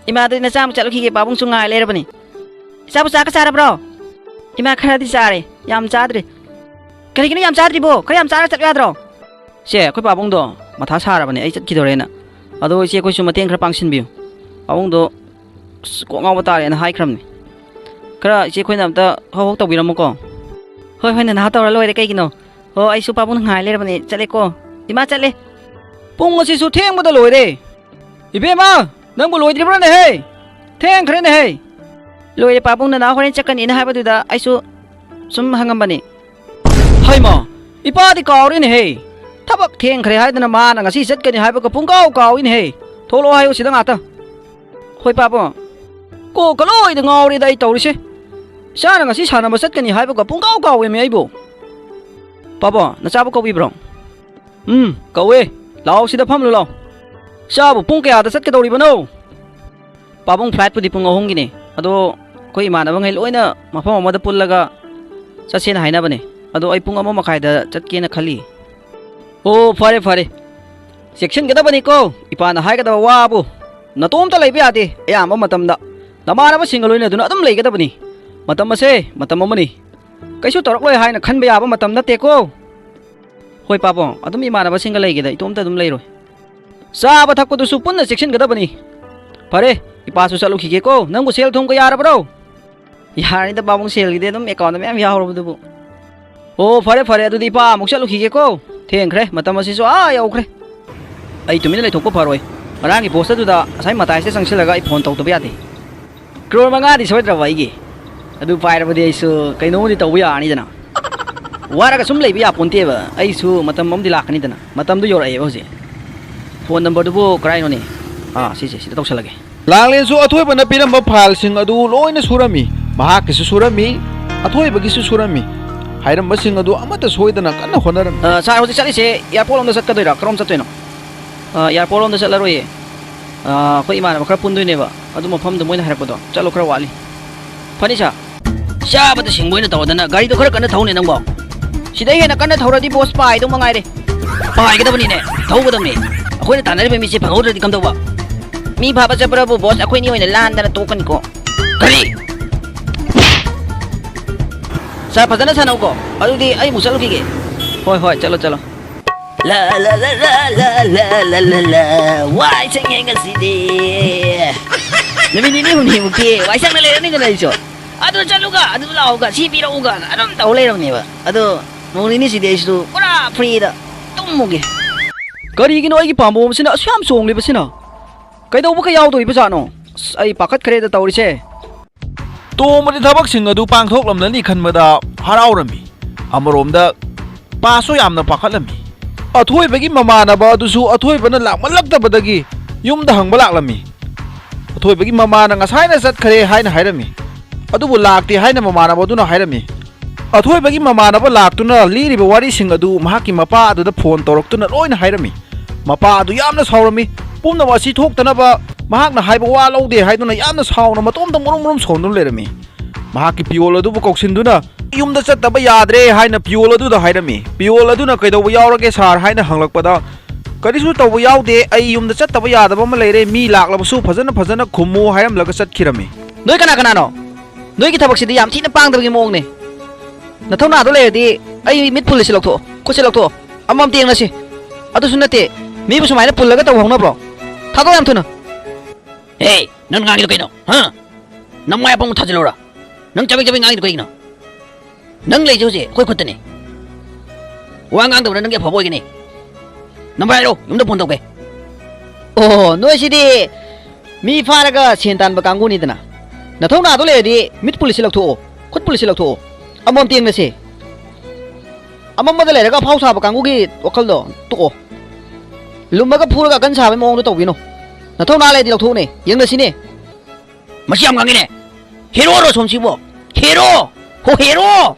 ꯏꯃꯥꯗꯨꯗꯤ ꯅꯆꯥ ꯑꯃꯨꯛ ꯆꯠꯂꯨꯈꯤꯒꯦ, ꯄꯥꯕꯨꯡꯁꯨ ꯉꯥꯏ ꯂꯩꯔꯕꯅꯤ꯫ ꯏꯆꯥꯕꯨ ꯆꯥꯛꯀ ꯆꯥꯔꯕ꯭ꯔꯣ? ꯏꯃꯥ, ꯈꯔꯗꯤ ꯆꯥꯔꯦ, ꯌꯥꯝ ꯆꯥꯗ꯭ꯔꯤ꯫ ꯀꯔꯤꯒꯤꯅꯣ ꯌꯥꯝ ꯆꯥꯗ꯭ꯔꯤꯕꯣ? ꯈꯔ ꯌꯥꯝ ꯆꯥꯔ ꯆꯠꯂꯨ ꯌꯥꯗ꯭ꯔꯣ? ꯁꯦ, ꯑꯩꯈꯣꯏ ꯄꯥꯕꯨꯡꯗꯣ ꯃꯊꯥ ꯁꯥꯔꯕꯅꯦ ꯑꯩ ꯆꯠꯈꯤꯗꯣꯔꯦꯅ꯫ ꯑꯗꯣ ꯏꯆꯦ, ꯑꯩꯈꯣꯏꯁꯨ ꯃꯇꯦꯡ ꯈꯔ ꯄꯥꯡꯁꯤꯟꯕꯤꯌꯨ꯫ ꯄꯥꯕꯨꯡꯗꯣ ꯑꯁ, ꯀꯣꯛ ꯉꯥꯎꯕ ꯇꯥꯔꯦꯅ ꯍꯥꯏꯈ꯭ꯔꯕꯅꯤ꯫ ꯈꯔ ꯏꯆꯦ ꯑꯩꯈꯣꯏꯅ ꯑꯝꯇ ꯍꯧ ꯍꯧ ꯇꯧꯕꯤꯔꯝꯃꯨꯀꯣ꯫ ꯍꯣꯏ, ꯍꯣꯏ, ꯅꯅꯥꯎ ꯇꯧꯔ ꯂꯣꯏꯔꯦ, ꯀꯩꯒꯤꯅꯣ? ꯍꯣ, ꯑꯩꯁꯨ ꯄꯥꯕꯨꯡꯅ ꯉꯥꯏ ꯂꯩꯔꯕꯅꯦ, ꯆꯠꯂꯦꯀꯣ꯫ ꯏꯃꯥ, ꯆꯠꯂꯦ꯫ ꯄꯨꯡ ꯑꯁꯤꯁꯨ ꯊꯦꯡꯕꯗ ꯂꯣꯏꯔꯦ꯫ ꯏꯕꯦꯝꯃ, ꯅꯪꯕꯨ ꯂꯣꯏꯗ꯭ꯔꯤꯕ꯭ꯔꯥꯅꯦꯍꯦ? ꯊꯦꯡꯈ꯭ꯔꯦꯅꯦꯍꯦ꯫ ꯂꯣꯏꯔꯦ, ꯄꯥꯕꯨꯡ, ꯅꯅꯥꯎ ꯍꯣꯔꯦꯟ ꯆꯠꯀꯅꯤꯅ ꯍꯥꯏꯕꯗꯨꯗ ꯑꯩꯁꯨ ꯁꯨꯝ ꯍꯪꯉꯝꯕꯅꯤ꯫ ꯍꯩꯃꯥ, ꯏꯄꯥꯗꯤ ꯀꯥꯎꯔꯦꯅꯦꯍꯦ꯫ ꯊꯕꯛ ꯊꯦꯡꯈ꯭ꯔꯦ ꯍꯥꯏꯗꯅ ꯃꯥꯅ ꯉꯁꯤ ꯆꯠꯀꯅꯤ ꯍꯥꯏꯕꯒ ꯄꯨꯡꯀꯥꯎ ꯀꯥꯎꯏꯅꯦꯍꯦ꯫ ꯊꯣꯛꯂꯛꯑꯣ ꯍꯥꯏꯌꯨ ꯁꯤꯗ ꯉꯥꯛꯇ꯫ ꯍꯣꯏ, ꯄꯥꯕꯨꯡ꯫ ꯀꯣꯛꯀ ꯂꯣꯏꯅ ꯉꯥꯎꯔꯦꯗ ꯑꯩ ꯇꯧꯔꯤꯁꯦ꯫ ꯏꯆꯥꯅ ꯉꯁꯤ ꯁꯥꯟꯅꯕ ꯆꯠꯀꯅꯤ ꯍꯥꯏꯕꯒ ꯄꯨꯡꯀꯥꯎ ꯀꯥꯎꯋꯦꯃꯤ ꯑꯩꯕꯨ꯫ ꯄꯥꯕꯨꯡ, ꯅꯆꯥꯕꯨ ꯀꯧꯕꯤꯕ꯭ꯔꯣ? ꯎꯝ, ꯀꯧꯋꯦ꯫ ꯂꯥꯛꯑꯣ, ꯁꯤꯗ ꯐꯝꯂꯨ ꯂꯥꯛꯑꯣ꯫ ꯏꯆꯥꯕꯨ ꯄꯨꯡ ꯀꯌꯥꯗ ꯆꯠꯀꯗꯧꯔꯤꯕꯅꯣ? ꯄꯥꯕꯨꯡ, flightꯄꯨꯗꯤ ꯄꯨꯡ ꯑꯍꯨꯝꯒꯤꯅꯦ, ꯑꯗꯣ ꯑꯩꯈꯣꯏ ꯏꯃꯥꯟꯅꯕꯉꯩ ꯂꯣꯏꯅ ꯃꯐꯝ ꯑꯃꯗ ꯄꯨꯜꯂꯒ ꯆꯠꯁꯦꯅ ꯍꯥꯏꯅꯕꯅꯦ꯫ ꯑꯗꯣ ꯑꯩ ꯄꯨꯡ ꯑꯃ ꯃꯈꯥꯏꯗ ꯆꯠꯀꯦꯅ ꯈꯜꯂꯤ꯫ ꯑꯣ, ꯐꯔꯦ, ꯐꯔꯦ꯫ ꯆꯦꯛꯁꯤꯟꯒꯗꯕꯅꯤꯀꯣ, ꯏꯄꯥꯅ ꯍꯥꯏꯒꯗꯕ ꯋꯥꯕꯨ꯫ ꯅꯇꯣꯝꯇ ꯂꯩꯕ ꯌꯥꯗꯦ꯫ ꯑꯌꯥꯝꯕ ꯃꯇꯝꯗ ꯅꯃꯥꯟꯅꯕꯁꯤꯡꯒ ꯂꯣꯏꯅꯗꯨꯅ ꯑꯗꯨꯝ ꯂꯩꯒꯗꯕꯅꯤ꯫ ꯃꯇꯝ ꯑꯁꯦ ꯃꯇꯝ ꯑꯃꯅꯤ꯫ ꯀꯩꯁꯨ ꯇꯧꯔꯛꯂꯣꯏ ꯍꯥꯏꯅ ꯈꯟꯕ ꯌꯥꯕ ꯃꯇꯝ ꯅꯠꯇꯦꯀꯣ꯫ ꯍꯣꯏ ꯄꯥꯕꯨꯡ, ꯑꯗꯨꯝ ꯏꯃꯥꯟꯅꯕꯁꯤꯡꯒ ꯂꯩꯒꯦꯗ, ꯏꯇꯣꯝꯇ ꯑꯗꯨꯝ ꯂꯩꯔꯣꯏ꯫ ꯆꯥꯕ ꯊꯛꯄꯗꯨꯁꯨ ꯄꯨꯟꯅ ꯆꯦꯛꯁꯤꯟꯒꯗꯕꯅꯤ꯫ ꯐꯔꯦ, ꯏꯄꯥꯁꯨ ꯆꯠꯂꯨꯈꯤꯒꯦꯀꯣ꯫ ꯅꯪꯕꯨ ꯁꯦꯜ ꯊꯨꯝꯒ ꯌꯥꯔꯕ꯭ꯔꯣ? ꯌꯥꯔꯅꯤꯗ ꯄꯥꯕꯨꯡ, ꯁꯦꯜꯒꯤꯗꯤ ꯑꯗꯨꯝ ꯑꯦꯀꯥꯎꯟꯗ ꯃꯌꯥꯝ ꯌꯥꯎꯔꯕꯗꯨꯕꯨ꯫ ꯑꯣ, ꯐꯔꯦ ꯐꯔꯦ, ꯑꯗꯨꯗꯤ ꯏꯄꯥ ꯑꯃꯨꯛ ꯆꯠꯂꯨꯈꯤꯒꯦꯀꯣ꯫ ꯊꯦꯡꯈ꯭ꯔꯦ, ꯃꯇꯝ ꯑꯁꯤꯁꯨ ꯑꯥ ꯌꯧꯈ꯭ꯔꯦ꯫ ꯑꯩ ꯇꯨꯃꯤꯟꯅ ꯂꯩꯊꯣꯛꯄ ꯐꯔꯣꯏ꯫ ꯉꯔꯥꯡꯒꯤ ꯄꯣꯁ ꯑꯗꯨꯗ ꯉꯁꯥꯏ ꯃꯇꯥꯏꯁꯤꯗ ꯆꯪꯁꯤꯜꯂꯒ ꯑꯩ ꯐꯣꯟ ꯇꯧꯗꯕ ꯌꯥꯗꯦ꯫ ꯀ꯭ꯔꯣꯔ ꯃꯉꯥꯗꯤ ꯁꯣꯏꯗ꯭ꯔꯕ ꯑꯩꯒꯤ꯫ ꯑꯗꯨ ꯄꯥꯏꯔꯕꯗꯤ ꯑꯩꯁꯨ ꯀꯩꯅꯣꯝꯃꯗꯤ ꯇꯧꯕ ꯌꯥꯔꯅꯤꯗꯅ꯫ ꯋꯥꯔꯒ ꯁꯨꯝ ꯂꯩꯕ ꯌꯥꯄꯣꯟꯇꯦꯕ꯫ ꯑꯩꯁꯨ ꯃꯇꯝ ꯑꯃꯗꯤ ꯂꯥꯛꯀꯅꯤꯗꯅ꯫ ꯃꯇꯝꯗꯨ ꯌꯧꯔꯛꯑꯦꯕ ꯍꯧꯖꯤꯛ꯫ ꯐꯣꯟ ꯅꯝꯕꯔꯗꯨꯕꯨ ꯀꯔꯥꯏꯅꯣꯅꯦ? ꯑꯥ, ꯁꯤꯁꯦ, ꯁꯤꯗ ꯇꯧꯁꯜꯂꯒꯦ꯫ ꯂꯥꯡꯂꯦꯟꯁꯨ ꯑꯊꯣꯏꯕꯅ ꯄꯤꯔꯝꯕ ꯐꯥꯏꯜꯁꯤꯡ ꯑꯗꯨ ꯂꯣꯏꯅ ꯁꯨꯔꯝꯃꯤ꯫ ꯃꯍꯥꯛꯀꯤꯁꯨ ꯁꯨꯔꯝꯃꯤ, ꯑꯊꯣꯏꯕꯒꯤꯁꯨ ꯁꯨꯔꯝꯃꯤ꯫ ꯍꯥꯏꯔꯝꯕꯁꯤꯡ ꯑꯗꯨ ꯑꯃꯠꯇ ꯁꯣꯏꯗꯅ ꯀꯟꯅ ꯍꯣꯠꯅꯔꯝꯃꯤ꯫ ꯑ, ꯁꯥꯔ, ꯍꯧꯖꯤꯛ ꯆꯠꯂꯤꯁꯦ ꯑꯦꯌꯥꯔꯄꯣꯔꯠ ꯂꯣꯝꯗ ꯆꯠꯀꯗꯣꯏꯔꯥ? ꯀꯔꯣꯝ ꯆꯠꯇꯣꯏꯅꯣ? ꯑ, ꯑꯦꯌꯥꯔꯄꯣꯔꯠ ꯂꯣꯝꯗ ꯆꯠꯂꯔꯣꯏꯌꯦ꯫ ꯑ, ꯑꯩꯈꯣꯏ ꯏꯃꯥꯟꯅꯕ ꯈꯔ ꯄꯨꯟꯗꯣꯏꯅꯦꯕ꯫ ꯑꯗꯨ ꯃꯐꯝꯗꯣ ꯃꯣꯏꯅ ꯍꯥꯏꯔꯛꯄꯗꯣ꯫ ꯆꯠꯂꯣ, ꯈꯔ ꯋꯥꯠꯂꯤ꯫ ꯐꯅꯤ ꯁꯥꯔ꯫ ꯆꯥꯕꯗ ꯁꯤꯡꯕ ꯑꯣꯏꯅ ꯇꯧꯗꯅ ꯒꯥꯔꯤꯗꯣ ꯈꯔ ꯀꯟꯅ ꯊꯧꯅꯦ ꯅꯪꯕꯣ꯫ ꯁꯤꯗꯩ ꯍꯦꯟꯅ ꯀꯟꯅ ꯊꯧꯔꯗꯤ ꯕꯣꯁ ꯄꯥꯏꯗꯧ ꯃꯉꯥꯏꯔꯦ꯫ ꯄꯥꯏꯒꯗꯕꯅꯤꯅꯦ, ꯊꯧꯒꯗꯕꯅꯤ꯫ ꯑꯩꯈꯣꯏꯅ ꯇꯥꯟꯅꯔꯤꯕ ꯃꯤꯁꯦ ꯐꯪꯍꯧꯗ꯭ꯔꯗꯤ ꯀꯝꯗꯧꯕ? ꯃꯤ ꯐꯥꯕ ꯆꯠꯄ꯭ꯔꯕꯨ ꯕꯣꯁ, ꯑꯩꯈꯣꯏꯅꯤ ꯑꯣꯏꯅ ꯂꯥꯟꯗꯅ ꯇꯣꯛꯀꯅꯤꯀꯣ꯫ ꯀꯔꯤ? ꯁꯥꯔ, ꯐꯖꯅ ꯁꯥꯟꯅꯧꯀꯣ꯫ ꯑꯗꯨꯗꯤ ꯑꯩ ꯑꯃꯨꯛ ꯆꯠꯂꯨꯈꯤꯒꯦ꯫ ꯍꯣꯏ, ꯍꯣꯏ, ꯆꯠꯂꯣ, ꯆꯠꯂꯣ꯫ ꯂ, ꯂ, ꯂ, ꯂ, ꯂ, ꯂ, ꯂ, ꯂ, ꯂ꯫ ꯋꯥꯏ ꯁꯪꯉꯦ ꯉꯁꯤꯗꯤ꯫ ꯅꯨꯃꯤꯠ ꯅꯤꯅꯤ ꯍꯨꯝꯅꯤꯃꯨꯛꯇꯤ ꯋꯥꯏ ꯁꯪꯅ ꯂꯩꯔꯅꯤꯗꯅ ꯑꯩꯁꯨ꯫ ꯑꯗꯨ ꯆꯠꯂꯨꯒ, ꯑꯗꯨ ꯂꯥꯛꯎꯒ, ꯁꯤ ꯄꯤꯔꯛꯎꯒ ꯑꯗꯨꯝ ꯇꯧ ꯂꯩꯔꯕꯅꯦꯕ꯫ ꯑꯗꯣ ꯅꯣꯡ ꯅꯤꯅꯤꯁꯤꯗꯤ ꯑꯩꯁꯨ ꯄꯨꯔꯥ ꯐ꯭ꯔꯤꯗ ꯇꯨꯝꯃꯨꯒꯦ꯫ ꯀꯔꯤꯒꯤꯅꯣ ꯑꯩꯒꯤ ꯄꯥꯝꯕꯣꯝꯁꯤꯅ ꯑꯁꯨꯛ ꯌꯥꯝ ꯆꯣꯡꯂꯤꯕꯁꯤꯅ? ꯀꯩꯗꯧꯕꯒ ꯌꯥꯎꯗꯣꯔꯤꯕꯖꯥꯠꯅꯣ? ꯑꯁ, ꯑꯩ ꯄꯥꯈꯠꯈ꯭ꯔꯦꯗ ꯇꯧꯔꯤꯁꯦ꯫ ꯇꯣꯝꯕꯗꯤ ꯊꯕꯛꯁꯤꯡ ꯑꯗꯨ ꯄꯥꯡꯊꯣꯛꯂꯝꯂꯅꯤ ꯈꯟꯕꯗ ꯍꯔꯥꯎꯔꯝꯃꯤ꯫ ꯑꯃꯔꯣꯝꯗ ꯄꯥꯁꯨ ꯌꯥꯝꯅ ꯄꯥꯈꯠꯂꯝꯃꯤ꯫ ꯑꯊꯣꯏꯕꯒꯤ ꯃꯃꯥꯟꯅꯕ ꯑꯗꯨꯁꯨ ꯑꯊꯣꯏꯕꯅ ꯂꯥꯛꯃꯜꯂꯛꯇꯕꯗꯒꯤ ꯌꯨꯝꯗ ꯍꯪꯕ ꯂꯥꯛꯂꯝꯃꯤ꯫ ꯑꯊꯣꯏꯕꯒꯤ ꯃꯃꯥꯅ ꯉꯁꯥꯏꯅ ꯆꯠꯈ꯭ꯔꯦ ꯍꯥꯏꯅ ꯍꯥꯏꯔꯝꯃꯤ꯫ ꯑꯗꯨꯕꯨ ꯂꯥꯛꯇꯦ ꯍꯥꯏꯅ ꯃꯃꯥꯟꯅꯕ ꯑꯗꯨꯅ ꯍꯥꯏꯔꯝꯃꯤ꯫ ꯑꯊꯣꯏꯕꯒꯤ ꯃꯃꯥꯟꯅꯕ ꯂꯥꯛꯇꯨꯅ ꯂꯤꯔꯤꯕ ꯋꯥꯔꯤꯁꯤꯡ ꯑꯗꯨ ꯃꯍꯥꯛꯀꯤ ꯃꯄꯥ ꯑꯗꯨꯗ ꯐꯣꯟ ꯇꯧꯔꯛꯇꯨꯅ ꯂꯣꯏꯅ ꯍꯥꯏꯔꯝꯃꯤ꯫ ꯃꯄꯥ ꯑꯗꯨ ꯌꯥꯝꯅ ꯁꯥꯎꯔꯝꯃꯤ꯫ ꯄꯨꯝꯅꯃꯛ ꯑꯁꯤ ꯊꯣꯛꯇꯅꯕ ꯃꯍꯥꯛꯅ ꯍꯥꯏꯕ ꯋꯥ ꯂꯧꯗꯦ ꯍꯥꯏꯗꯨꯅ ꯌꯥꯝꯅ ꯁꯥꯎꯅ ꯃꯇꯣꯝꯇ ꯃꯨꯔꯨꯝ ꯃꯨꯔꯨꯝ ꯁꯣꯟꯗꯨꯅ ꯂꯩꯔꯝꯃꯤ꯫ ꯃꯍꯥꯛꯀꯤ ꯄꯤꯌꯣꯜ ꯑꯗꯨꯕꯨ ꯀꯧꯁꯤꯟꯗꯨꯅ, "ꯌꯨꯝꯗ ꯆꯠꯇꯕ ꯌꯥꯗ꯭ꯔꯦ" ꯍꯥꯏꯅ ꯄꯤꯌꯣꯜ ꯑꯗꯨꯗ ꯍꯥꯏꯔꯝꯃꯤ꯫ ꯄꯤꯌꯣꯜ ꯑꯗꯨꯅ, "ꯀꯩꯗꯧꯕ ꯌꯥꯎꯔꯒꯦ ꯁꯥꯔ?" ꯍꯥꯏꯅ ꯍꯪꯂꯛꯄꯗ, ꯀꯔꯤꯁꯨ ꯇꯧꯕ ꯌꯥꯎꯗꯦ꯫ ꯑꯩ ꯌꯨꯝꯗ ꯆꯠꯇꯕ ꯌꯥꯗꯕ ꯑꯃ ꯂꯩꯔꯦ꯫ ꯃꯤ ꯂꯥꯛꯂꯕꯁꯨ ꯐꯖꯅ ꯐꯖꯅ ꯈꯨꯝꯃꯨ ꯍꯥꯏꯔꯝꯂꯒ ꯆꯠꯈꯤꯔꯝꯃꯤ꯫ ꯅꯣꯏ ꯀꯅꯥ ꯀꯅꯥꯅꯣ? ꯅꯣꯏꯒꯤ ꯊꯕꯛꯁꯤꯗꯤ ꯌꯥꯝ ꯊꯤꯅ ꯄꯥꯡꯗꯕꯒꯤ ꯃꯑꯣꯡꯅꯦ꯫ ꯅꯊꯧꯅꯥꯗꯣ ꯂꯩꯔꯗꯤ ꯑꯩ ꯃꯤꯠ ꯄꯨꯜꯂꯤꯁꯤ ꯂꯧꯊꯣꯛꯑꯣ, ꯈꯨꯠꯁꯤ ꯂꯧꯊꯣꯛꯑꯣ, ꯑꯃꯃꯝꯇ ꯌꯦꯡꯅꯁꯤ꯫ ꯑꯗꯨꯁꯨ ꯅꯠꯇꯦ, ꯃꯤꯕꯨ ꯁꯨꯃꯥꯏꯅ ꯄꯨꯜꯂꯒ ꯇꯧꯕ ꯍꯧꯅꯕ꯭ꯔꯣ? ꯊꯥꯗꯣꯛꯑꯣ ꯌꯥꯝ ꯊꯨꯅ꯫ ꯍꯦ, ꯅꯪ ꯉꯥꯡꯉꯤꯗꯣ ꯀꯩꯅꯣ? ꯍꯥ? ꯅꯃꯥꯏ ꯑꯄꯪꯕ ꯊꯥꯖꯤꯜꯂꯨꯔꯥ? ꯅꯪ ꯆꯕꯦꯡ ꯆꯕꯦꯡ ꯉꯥꯡꯉꯤꯗꯣ ꯀꯩꯒꯤꯅꯣ? ꯅꯪ ꯂꯩꯁꯦ ꯍꯧꯖꯤꯛ ꯑꯩꯈꯣꯏ ꯈꯨꯠꯇꯅꯦ꯫ ꯋꯥ ꯉꯥꯡꯗꯕꯅ ꯅꯪꯒꯤ ꯑꯐꯕ ꯑꯣꯏꯒꯅꯤ꯫ ꯅꯝꯕꯔ ꯍꯥꯏꯔꯣ, ꯌꯨꯝꯗ ꯐꯣꯟ ꯇꯧꯒꯦ꯫ ꯑꯣ, ꯅꯣꯏꯁꯤꯗꯤ ꯃꯤ ꯐꯥꯔꯒ ꯁꯦꯟ ꯇꯥꯟꯕ ꯀꯥꯡꯕꯨꯅꯤꯗꯅ꯫ ꯅꯊꯧꯅꯥꯗꯣ ꯂꯩꯔꯗꯤ ꯃꯤꯠ ꯄꯨꯂꯤꯁꯁꯤ ꯂꯧꯊꯣꯛꯑꯣ, ꯈꯨꯠ ꯄꯨꯂꯤꯁꯁꯤ ꯂꯧꯊꯣꯛꯑꯣ, ꯑꯃꯃꯝ ꯇꯦꯡꯅꯁꯦ꯫ ꯑꯃꯝꯕꯗ ꯂꯩꯔꯒ ꯑꯐꯥꯎ ꯁꯥꯕ ꯀꯥꯡꯕꯨꯒꯤ ꯋꯥꯈꯜꯗꯣ ꯇꯣꯛꯑꯣ꯫ ꯂꯨꯝꯃꯒ ꯐꯨꯔꯒ ꯑꯀꯟ ꯁꯥꯕꯒꯤ ꯃꯑꯣꯡꯗꯣ ꯇꯧꯕꯤꯅꯣ꯫ ꯅꯊꯧꯅꯥ ꯂꯩꯔꯗꯤ ꯂꯧꯊꯣꯛꯎꯅꯦ, ꯌꯦꯡꯅꯁꯤꯅꯦ꯫ ꯃꯁꯤ ꯌꯥꯝ ꯉꯥꯡꯉꯤꯅꯦ꯫ ꯍꯦꯔꯣꯔꯣ ꯁꯣꯝꯁꯤꯕꯣ? ꯍꯦꯔꯣ! ꯍꯣ, ꯍꯦꯔꯣ!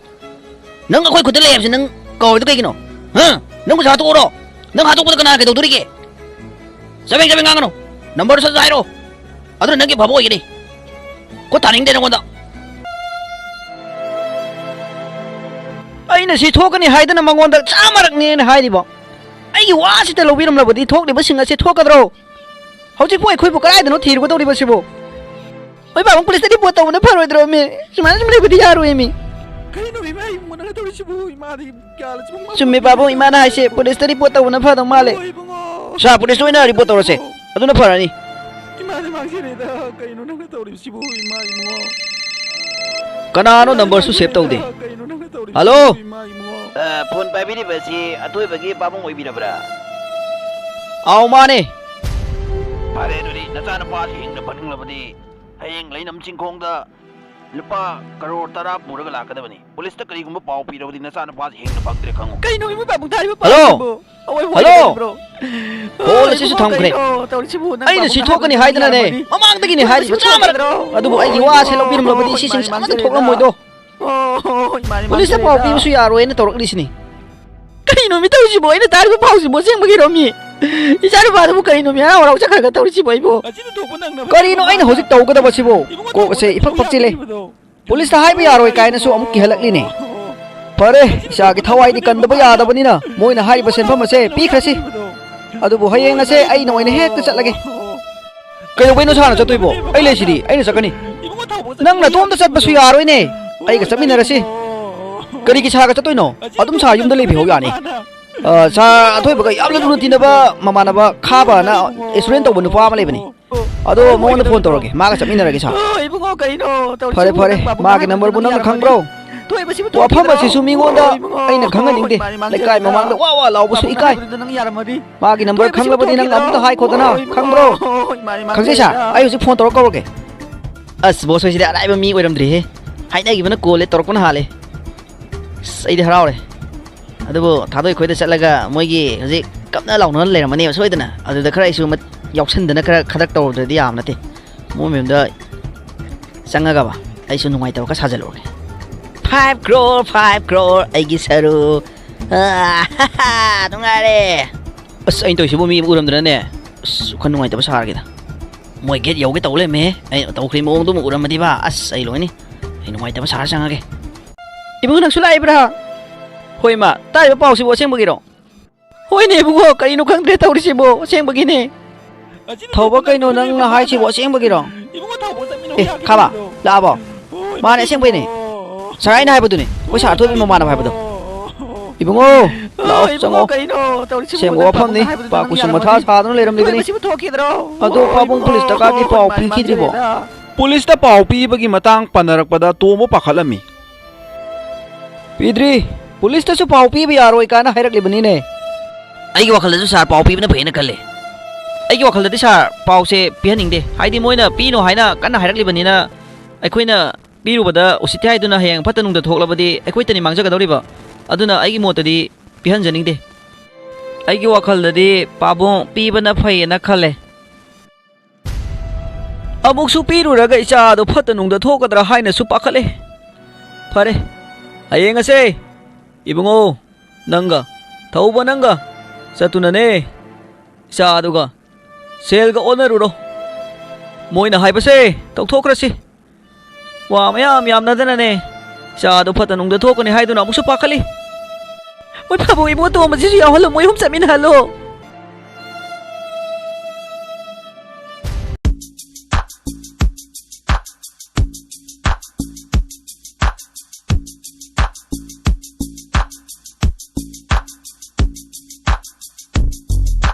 ꯅꯪ ꯑꯩꯈꯣꯏ ꯈꯨꯠꯇ ꯂꯩ ꯍꯥꯏꯕꯁꯦ ꯅꯪ ꯀꯥꯎꯔꯤꯗꯣ ꯀꯩꯒꯤꯅꯣ? ꯍꯥ? ꯅꯪ ꯄꯩꯁꯥ ꯍꯥꯠꯇꯣꯛꯑꯣꯔꯣ? ꯅꯪ ꯍꯥꯠꯇꯣꯛꯄꯗ ꯀꯅꯥꯅ ꯀꯩꯗꯧꯗꯣꯔꯤꯒꯦ? ꯆꯕꯦꯡ ꯆꯕꯦꯡ ꯉꯥꯡꯒꯅꯨ꯫ ꯅꯝꯕꯔꯗꯨ ꯁꯠ ꯁꯠ ꯍꯥꯏꯔꯣ꯫ ꯑꯗꯨꯅ ꯅꯪꯒꯤ ꯐꯕ ꯑꯣꯏꯒꯅꯤ꯫ ꯈꯨꯠ ꯊꯥꯅꯤꯡꯗꯦ ꯅꯪꯉꯣꯟꯗ꯫ ꯑꯩꯅ ꯁꯤ ꯊꯣꯛꯀꯅꯤ ꯍꯥꯏꯗꯅ ꯃꯉꯣꯟꯗ ꯆꯥꯝꯃꯔꯛꯅꯤ ꯑꯩꯅ ꯍꯥꯏꯔꯤꯕ꯫ ꯑꯩꯒꯤ ꯋꯥꯁꯤꯗ ꯂꯧꯕꯤꯔꯝꯂꯕꯗꯤ ꯊꯣꯛꯂꯤꯕꯁꯤꯡ ꯑꯁꯤ ꯊꯣꯛꯀꯗ꯭ꯔꯣ? ꯍꯧꯖꯤꯛꯄꯨ ꯑꯩꯈꯣꯏꯕꯨ ꯀꯗꯥꯏꯗꯅꯣ ꯊꯤꯔꯨꯒꯗꯧꯔꯤꯕꯁꯤꯕꯨ? ꯍꯣꯏ, ꯄꯥꯕꯨꯡ, ꯄꯨꯂꯤꯁꯇ ꯔꯤꯄꯣꯔꯠ ꯇꯧꯕꯅ ꯐꯔꯣꯏꯗ꯭ꯔꯣ, ꯃꯤ? ꯁꯨꯃꯥꯏꯅ ꯁꯨꯝ ꯂꯩꯕꯗꯤ ꯌꯥꯔꯣꯏ, ꯃꯤ꯫ ꯀꯩꯅꯣ ꯏꯃꯥ, ꯏꯕꯨꯡꯉꯣ ꯅꯪꯅ ꯇꯧꯔꯤꯁꯤꯕꯨ? ꯏꯃꯥꯗꯤ ꯒ꯭ꯌꯥꯟ ꯁꯨꯝ ꯆꯨꯝꯃꯤ, ꯄꯥꯕꯨꯡ, ꯏꯃꯥꯅ ꯍꯥꯏꯁꯦ ꯄꯨꯂꯤꯁꯇ ꯔꯤꯄꯣꯔꯠ ꯇꯧꯕꯅ ꯐꯗꯧ ꯃꯥꯜꯂꯦ꯫ ꯍꯣꯏ, ꯏꯕꯨꯡꯉꯣ꯫ ꯁꯥꯔ, ꯄꯨꯂꯤꯁꯇ ꯑꯣꯏꯅ ꯔꯤꯄꯣꯔꯠ ꯇꯧꯔꯁꯦ꯫ ꯑꯗꯨꯅ ꯐꯔꯅꯤ꯫ ꯏꯃꯥꯗꯤ ꯃꯥꯡꯖꯔꯦꯗ, ꯀꯩꯅꯣ ꯅꯪꯅ ꯇꯧꯔꯤꯕꯁꯤꯕꯨ, ꯏꯃꯥ, ꯏꯕꯨꯡꯉꯣ? ꯀꯅꯥꯅꯣ ꯅꯝꯕꯔꯁꯨ ꯁꯦꯚ ꯇꯧꯗꯦ? ꯀꯩꯅꯣ ꯅꯪꯅ ꯇꯧꯔꯤꯕꯁꯤꯕꯨ, ꯍꯜꯂꯣ? ꯏꯃꯥ, ꯏꯕꯨꯡꯉꯣ? ꯑ, ꯐꯣꯟ ꯄꯥꯏꯕꯤꯔꯤꯕꯁꯤ ꯑꯊꯣꯏꯕꯒꯤ ꯄꯥꯕꯨꯡ ꯑꯣꯏꯕꯤꯔꯕ꯭ꯔꯥ? ꯑꯥꯎ, ꯃꯥꯅꯦ꯫ ꯐꯔꯦ, ꯑꯗꯨꯗꯤ ꯅꯆꯥꯅꯨꯄꯥꯁꯤ ꯍꯤꯡꯅ ꯐꯪꯅꯤꯡꯂꯕꯗꯤ ꯍꯌꯦꯡ ꯂꯩꯅꯝ ꯆꯤꯡꯈꯣꯡꯗ ꯂꯨꯄꯥ ꯀꯔꯣꯔ ꯇꯔꯥ ꯄꯨꯔꯒ ꯂꯥꯛꯀꯗꯕꯅꯤ꯫ ꯄꯨꯂꯤꯁꯇ ꯀꯔꯤꯒꯨꯝꯕ ꯄꯥꯎ ꯄꯤꯔꯕꯗꯤ ꯅꯆꯥꯅꯨꯄꯥꯁꯤ ꯍꯤꯡꯅ ꯐꯪꯗ꯭ꯔꯦ ꯈꯪꯉꯨ꯫ ꯀꯩꯅꯣ ꯏꯃꯨꯡ ꯄꯥꯕꯨꯡ ꯊꯥꯔꯤꯕ ꯍꯜꯂꯣ? ꯄꯥꯎꯁꯤꯕꯨ? ꯑꯋꯣꯏꯕ ꯍꯜꯂꯣ? ꯑꯣꯏꯔꯤꯕ꯭ꯔꯣ? ꯀꯣꯜ ꯑꯁꯤꯁꯨ ꯏꯕꯨꯡꯉꯣ, ꯊꯝꯈ꯭ꯔꯦ꯫ ꯀꯩꯅꯣ ꯇꯧꯔꯤꯁꯤꯕꯨ? ꯅꯪ ꯑꯩꯅ ꯄꯥꯕꯨꯡ ꯁꯤ ꯊꯣꯛꯀꯅꯤ ꯊꯥꯔꯤꯕ ꯍꯥꯏꯗꯅꯅꯦ, ꯌꯥꯔꯝꯃꯅꯤ꯫ ꯃꯃꯥꯡꯗꯒꯤꯅꯦ ꯍꯥꯏꯔꯤꯕ ꯆꯥꯝꯃꯔꯛ꯫ ꯌꯥꯗ꯭ꯔꯣ? ꯑꯗꯨꯕꯨ ꯑꯩꯒꯤ ꯋꯥꯁꯦ ꯂꯧꯕꯤꯔꯝꯂꯕꯗꯤ ꯁꯤ ꯏꯃꯥ, ꯁꯤꯡꯁꯥ ꯏꯃꯥ, ꯑꯃꯠꯇ ꯏꯃꯥ, ꯊꯣꯛꯂꯝꯃꯣꯏꯗꯣ꯫ ꯑꯣ, ꯏꯃꯥꯅꯦ, ꯄꯨꯂꯤꯁꯇ ꯄꯥꯎ ꯃꯥꯡꯖꯔꯦꯗ꯫ ꯄꯤꯕꯁꯨ ꯌꯥꯔꯣꯏꯅ ꯇꯧꯔꯛꯂꯤꯁꯤꯅꯤ꯫ ꯀꯔꯤꯅꯣ ꯃꯤ ꯇꯧꯔꯤꯁꯤꯕꯣ? ꯑꯩꯅ ꯇꯥꯔꯤꯕ ꯄꯥꯎꯁꯤꯕꯨ ꯑꯁꯦꯡꯕꯒꯤꯔꯣ ꯃꯤ? ꯏꯆꯥꯅꯨꯄꯥꯗꯨꯕꯨ ꯀꯔꯤꯅꯣ ꯃꯤ ꯍꯔꯥꯎ ꯍꯔꯥꯎ ꯆꯠꯈ꯭ꯔꯒ ꯇꯧꯔꯤꯁꯤꯕꯣ ꯑꯩꯕꯨ? ꯀꯔꯤꯅꯣ ꯑꯩꯅ ꯍꯧꯖꯤꯛ ꯇꯧꯒꯗꯕꯁꯤꯕꯣ? ꯀꯣꯛ ꯑꯁꯦ ꯏꯐꯛ ꯐꯛꯆꯤꯜꯂꯦ꯫ ꯄꯨꯂꯤꯁꯇ ꯍꯥꯏꯕ ꯌꯥꯔꯣꯏ ꯀꯥꯏꯅꯁꯨ ꯑꯃꯨꯛ ꯀꯤꯍꯜꯂꯛꯂꯤꯅꯦ꯫ ꯐꯔꯦ, ꯏꯆꯥꯒꯤ ꯊꯋꯥꯏꯗꯤ ꯀꯟꯗꯕ ꯌꯥꯗꯕꯅꯤꯅ ꯃꯣꯏꯅ ꯍꯥꯏꯔꯤꯕ ꯁꯦꯟꯐꯝ ꯑꯁꯦ ꯄꯤꯈ꯭ꯔꯁꯤ꯫ ꯑꯗꯨꯕꯨ ꯍꯌꯦꯡ ꯑꯁꯦ ꯑꯩꯅ ꯑꯣꯏꯅ ꯍꯦꯛꯇ ꯆꯠꯂꯒꯦ꯫ ꯀꯩꯗꯧꯕꯩꯅꯣ ꯁꯥꯔꯅ ꯆꯠꯇꯣꯏꯕꯣ? ꯑꯩ ꯂꯩꯁꯤꯗꯤ, ꯑꯩꯅ ꯆꯠꯀꯅꯤ꯫ ꯏꯕꯨꯡꯉꯣ, ꯊꯥꯎꯕ ꯆꯠꯃꯤꯟꯅꯧ꯫ ꯅꯪ ꯅꯇꯣꯝꯇ ꯆꯠꯄꯁꯨ ꯌꯥꯔꯣꯏꯅꯦ꯫ ꯑꯩꯒ ꯆꯠꯃꯤꯟꯅꯔꯁꯤ꯫ ꯀꯔꯤꯒꯤ ꯁꯥꯔꯒ ꯆꯠꯇꯣꯏꯅꯣ? ꯑꯗꯨꯝ ꯁꯥꯔ ꯌꯨꯝꯗ ꯂꯩꯕꯤꯍꯧ ꯌꯥꯅꯤ꯫ ꯑ, ꯁꯥꯔ ꯑꯊꯣꯏꯕꯒ ꯌꯥꯝꯅ ꯂꯨꯅ ꯇꯤꯟꯅꯕ ꯃꯃꯥꯟꯅꯕ ꯈꯥꯕꯅ ꯑꯦꯛꯁꯤꯗꯦꯟ ꯇꯧꯕ ꯅꯨꯄꯥ ꯑꯃ ꯂꯩꯕꯅꯤ꯫ ꯑꯗꯣ ꯃꯉꯣꯟꯗ ꯐꯣꯟ ꯇꯧꯔꯒꯦ, ꯃꯥꯒ ꯆꯠꯃꯤꯟꯅꯔꯒꯦ ꯁꯥꯔ꯫ ꯑꯣ, ꯏꯕꯨꯡꯉꯣ, ꯀꯩꯅꯣ ꯇꯧꯔꯤꯁꯤꯕꯨ? ꯐꯔꯦ, ꯐꯔꯦ, ꯅꯪ ꯕꯥꯕꯨꯡ ꯃꯥꯒꯤ ꯍꯥꯏꯕꯗꯨ ꯅꯝꯕꯔꯕꯨ ꯅꯪ ꯅꯪꯅ ꯌꯥꯔꯝꯃꯗꯤ? ꯈꯪꯕ꯭ꯔꯣ? ꯊꯣꯛꯏꯕꯁꯤꯕꯨ ꯋꯥꯐꯝ ꯊꯣꯛꯈꯤꯗ꯭ꯔꯣ? ꯑꯁꯤꯁꯨ ꯃꯤꯉꯣꯟꯗ ꯑꯣ, ꯏꯕꯨꯡꯉꯣ, ꯑꯩꯅ ꯈꯪꯍꯟꯅꯤꯡꯗꯦ꯫ ꯏꯃꯥ, ꯏꯃꯥ, ꯂꯩꯀꯥꯏ ꯃꯃꯥꯡꯗ ꯋꯥ ꯋꯥ ꯂꯥꯎꯕꯁꯨ ꯕꯥꯕꯨꯡ ꯏꯀꯥꯏ꯫ ꯍꯥꯏꯕꯗꯨꯗ ꯅꯪ ꯌꯥꯔꯝꯃꯗꯤ? ꯃꯥꯒꯤ ꯅꯝꯕꯔ ꯊꯣꯛꯏꯕꯁꯤꯕꯨ ꯈꯪꯂꯕꯗꯤ ꯅꯪ ꯊꯣꯛꯈꯤꯗ꯭ꯔꯣ? ꯑꯃꯨꯛꯇ ꯍꯥꯏꯈꯣꯗꯅ, ꯑꯣ, ꯏꯕꯨꯡꯉꯣ, ꯈꯪꯕ꯭ꯔꯣ? ꯏꯃꯥ, ꯏꯃꯥ, ꯈꯪꯖꯩ ꯁꯥꯔ, ꯀꯩꯗ? ꯑꯩ ꯍꯧꯖꯤꯛ ꯐꯣꯟ ꯇꯧꯔꯒ ꯀꯧꯔꯒꯦ꯫ ꯑꯁ, ꯕꯣꯁ ꯍꯣꯏꯁꯤꯗꯤ ꯑꯔꯥꯏꯕ ꯃꯤ ꯑꯣꯏꯔꯝꯗ꯭ꯔꯦꯍꯦ꯫ ꯍꯥꯏꯅꯈꯤꯕꯅ ꯀꯣꯜꯂꯦ, ꯇꯧꯔꯛꯄꯅ ꯍꯥꯜꯂꯦ꯫ ꯑꯁ, ꯑꯩꯗꯤ ꯍꯔꯥꯎꯔꯦ꯫ ꯑꯗꯨꯕꯨ ꯊꯥꯗꯣꯏ ꯈꯣꯏꯗ ꯆꯠꯂꯒ ꯃꯣꯏꯒꯤ ꯍꯧꯖꯤꯛ ꯀꯞꯅ ꯂꯥꯎꯅ ꯂꯩꯔꯝꯃꯅꯦꯕ ꯁꯣꯏꯗꯅ꯫ ꯑꯗꯨꯗ ꯈꯔ ꯑꯩꯁꯨ ꯃꯠ-, ꯌꯥꯎꯁꯟꯗꯅ ꯈꯔ ꯈꯗ꯭ꯔꯛ ꯇꯧꯔꯨꯗ꯭ꯔꯗꯤ ꯌꯥꯕ ꯅꯠꯇꯦ꯫ ꯃꯣꯏ ꯃꯌꯨꯝꯗ ꯆꯪꯉꯒꯕ ꯑꯩꯁꯨ ꯅꯨꯡꯉꯥꯏꯇꯕ ꯈꯔ ꯁꯥꯖꯜꯂꯨꯔꯒꯦ꯫ Five crore, five crore, ꯑꯩꯒꯤ ꯁꯔꯨ꯫ ꯑꯥ, ꯅꯨꯡꯉꯥꯏꯔꯦ꯫ ꯑꯁ, ꯑꯩꯅ ꯇꯧꯔꯤꯁꯤꯕꯨ ꯃꯤ ꯑꯃ ꯎꯔꯝꯗꯅꯅꯦ꯫ ꯑꯁ, ꯋꯥꯈꯜ ꯅꯨꯡꯉꯥꯏꯇꯕ ꯁꯥꯔꯒꯦꯗ꯫ ꯃꯣꯏ ꯒꯦꯠ ꯌꯧꯒꯦ ꯇꯧ ꯂꯩꯔꯝꯃꯦꯍꯦ꯫ ꯑꯩꯅ ꯇꯧꯈ꯭ꯔꯤ ꯃꯑꯣꯡꯗꯨ ꯑꯃ ꯎꯔꯝꯃꯗꯤꯕ, ꯑꯁ, ꯑꯩ ꯂꯣꯏꯅꯤ꯫ ꯑꯩ ꯅꯨꯡꯉꯥꯏꯇꯕ ꯁꯥꯔ ꯆꯪꯉꯒꯦ꯫ ꯏꯕꯨꯡꯉꯣ, ꯅꯪꯁꯨ ꯂꯥꯛꯏꯕ꯭ꯔꯥ? ꯍꯣꯏ, ꯏꯃꯥ꯫ ꯇꯥꯔꯤꯕ ꯄꯥꯎꯁꯤꯕꯨ ꯑꯁꯦꯡꯕꯒꯤꯔꯣ? ꯍꯣꯏꯅꯦ, ꯏꯕꯨꯡꯉꯣ, ꯀꯔꯤꯅꯣ ꯈꯪꯗ꯭ꯔꯦ ꯇꯧꯔꯤꯁꯤꯕꯨ꯫ ꯑꯁꯦꯡꯕꯒꯤꯅꯦ꯫ ꯊꯧꯕ, ꯀꯩꯅꯣ ꯅꯪꯅ ꯍꯥꯏꯁꯤꯕꯨ ꯑꯁꯦꯡꯕꯒꯤꯔꯣ? ꯏꯕꯨꯡꯉꯣ, ꯊꯧꯕ ꯆꯠꯃꯤꯟꯅꯧ ꯑꯦ, ꯌꯥꯗ꯭ꯔꯤꯕꯣ? ꯈꯥꯕ, ꯂꯥꯛꯑꯕꯣ? ꯍꯣꯏ, ꯃꯥꯅꯦ, ꯏꯕꯨꯡꯉꯣ꯫ ꯑꯁꯦꯡꯕꯩꯅꯦ꯫ ꯁꯥꯔ, ꯑꯩꯅ ꯍꯥꯏꯕꯗꯨꯅꯦ꯫ ꯑꯩꯈꯣꯏ ꯁꯥꯔ ꯊꯣꯏꯕꯤ ꯃꯃꯥꯟꯅꯕ ꯍꯥꯏꯕꯗꯣ꯫ ꯏꯕꯨꯡꯉꯣ, ꯑꯣ, ꯂꯥꯛꯑꯣ, ꯏꯕꯨꯡꯉꯣ, ꯆꯪꯉꯛꯑꯣ꯫ ꯀꯩꯅꯣ ꯇꯧꯔꯤꯁꯤꯕꯨ? ꯁꯦꯡꯕ ꯅꯪ ꯋꯥꯐꯝꯅꯤ, ꯄꯥꯕꯨꯡ ꯍꯥꯏꯕꯗꯨ ꯄꯥ ꯅꯪ ꯀꯨꯁꯨꯝ ꯃꯊꯥ ꯌꯥꯔꯝꯃꯗꯤ? ꯁꯥꯗꯨꯅ ꯂꯩꯔꯝꯂꯤꯕꯅꯤ꯫ ꯊꯣꯏꯕꯁꯤꯕꯨ ꯊꯣꯛꯈꯤꯗ꯭ꯔꯣ? ꯑꯗꯣ ꯑꯣ, ꯄꯥꯕꯨꯡ ꯏꯕꯨꯡꯉꯣ, ꯄꯨꯂꯤꯁꯇ ꯀꯥꯗꯤ ꯄꯥꯎ ꯏꯃꯥ, ꯏꯃꯥ, ꯄꯤꯈꯤꯗ꯭ꯔꯤꯕꯣ? ꯀꯩꯗ? ꯄꯨꯂꯤꯁꯇ ꯄꯥꯎ ꯄꯤꯕꯒꯤ ꯃꯇꯥꯡ ꯄꯟꯅꯔꯛꯄꯗ ꯇꯣꯝꯕ ꯄꯥꯈꯠꯂꯝꯃꯤ꯫ ꯄꯤꯗ꯭ꯔꯤ꯫ ꯄꯨꯂꯤꯁꯇꯁꯨ ꯄꯥꯎ ꯄꯤꯕ ꯌꯥꯔꯣꯏ ꯀꯥꯏꯅ ꯍꯥꯏꯔꯛꯂꯤꯕꯅꯤꯅꯦ꯫ ꯑꯩꯒꯤ ꯋꯥꯈꯜꯗꯁꯨ ꯁꯥꯔ ꯄꯥꯎ ꯄꯤꯕꯅ ꯐꯩꯅ ꯈꯜꯂꯦ꯫ ꯑꯩꯒꯤ ꯋꯥꯈꯜꯗꯗꯤ ꯁꯥꯔ ꯄꯥꯎꯁꯦ ꯄꯤꯍꯟꯅꯤꯡꯗꯦ꯫ ꯍꯥꯏꯗꯤ ꯃꯣꯏꯅ ꯄꯤꯅꯣ ꯍꯥꯏꯅ ꯀꯟꯅ ꯍꯥꯏꯔꯛꯂꯤꯕꯅꯤꯅ ꯑꯩꯈꯣꯏꯅ ꯄꯤꯔꯨꯕꯗ ꯎꯁꯤꯠꯇꯦ ꯍꯥꯏꯗꯨꯅ ꯍꯌꯦꯡ ꯐꯠꯇ ꯅꯨꯡꯗ ꯊꯣꯛꯂꯕꯗꯤ ꯑꯩꯈꯣꯏꯇꯅꯤ ꯃꯥꯡꯖꯒꯗꯧꯔꯤꯕ꯫ ꯑꯗꯨꯅ ꯑꯩꯒꯤ ꯃꯣꯠꯇꯗꯤ ꯄꯤꯍꯟꯖꯅꯤꯡꯗꯦ꯫ ꯑꯩꯒꯤ ꯋꯥꯈꯜꯗꯗꯤ ꯄꯥꯕꯨꯡ ꯄꯤꯕꯅ ꯐꯩꯌꯦꯅ ꯈꯜꯂꯦ꯫ ꯑꯃꯨꯛꯁꯨ ꯄꯤꯔꯨꯔꯒ ꯏꯆꯥꯗꯣ ꯐꯠꯇ ꯅꯨꯡꯗ ꯊꯣꯛꯀꯗ꯭ꯔꯥ ꯍꯥꯏꯅꯁꯨ ꯄꯥꯈꯠꯂꯦ꯫ ꯐꯔꯦ, ꯍꯌꯦꯡ ꯑꯁꯦ ꯏꯕꯨꯡꯉꯣ ꯅꯪꯒ ꯊꯧꯕ ꯅꯪꯒ ꯆꯠꯇꯨꯅꯅꯦ ꯏꯆꯥꯗꯨꯒ ꯁꯦꯜꯒ ꯑꯣꯟꯅꯔꯨꯔꯣ꯫ ꯃꯣꯏꯅ ꯍꯥꯏꯕꯁꯦ ꯇꯧꯊꯣꯛꯈ꯭ꯔꯁꯤ꯫ ꯋꯥ ꯃꯌꯥꯝ ꯌꯥꯝꯅꯗꯅꯅꯦ ꯏꯆꯥꯗꯣ ꯐꯠꯇ ꯅꯨꯡꯗ ꯊꯣꯛꯀꯅꯤ ꯍꯥꯏꯗꯨꯅ ꯑꯃꯨꯛꯁꯨ ꯄꯥꯈꯠꯂꯤ꯫ ꯃꯣꯏ ꯐꯥꯕꯧ ꯏꯕꯨꯡꯉꯣ ꯇꯣꯝꯕꯁꯤꯁꯨ ꯌꯥꯎꯍꯜꯂꯣ, ꯃꯣꯏ ꯑꯍꯨꯝ ꯆꯠꯃꯤꯟꯅꯍꯜꯂꯣ꯫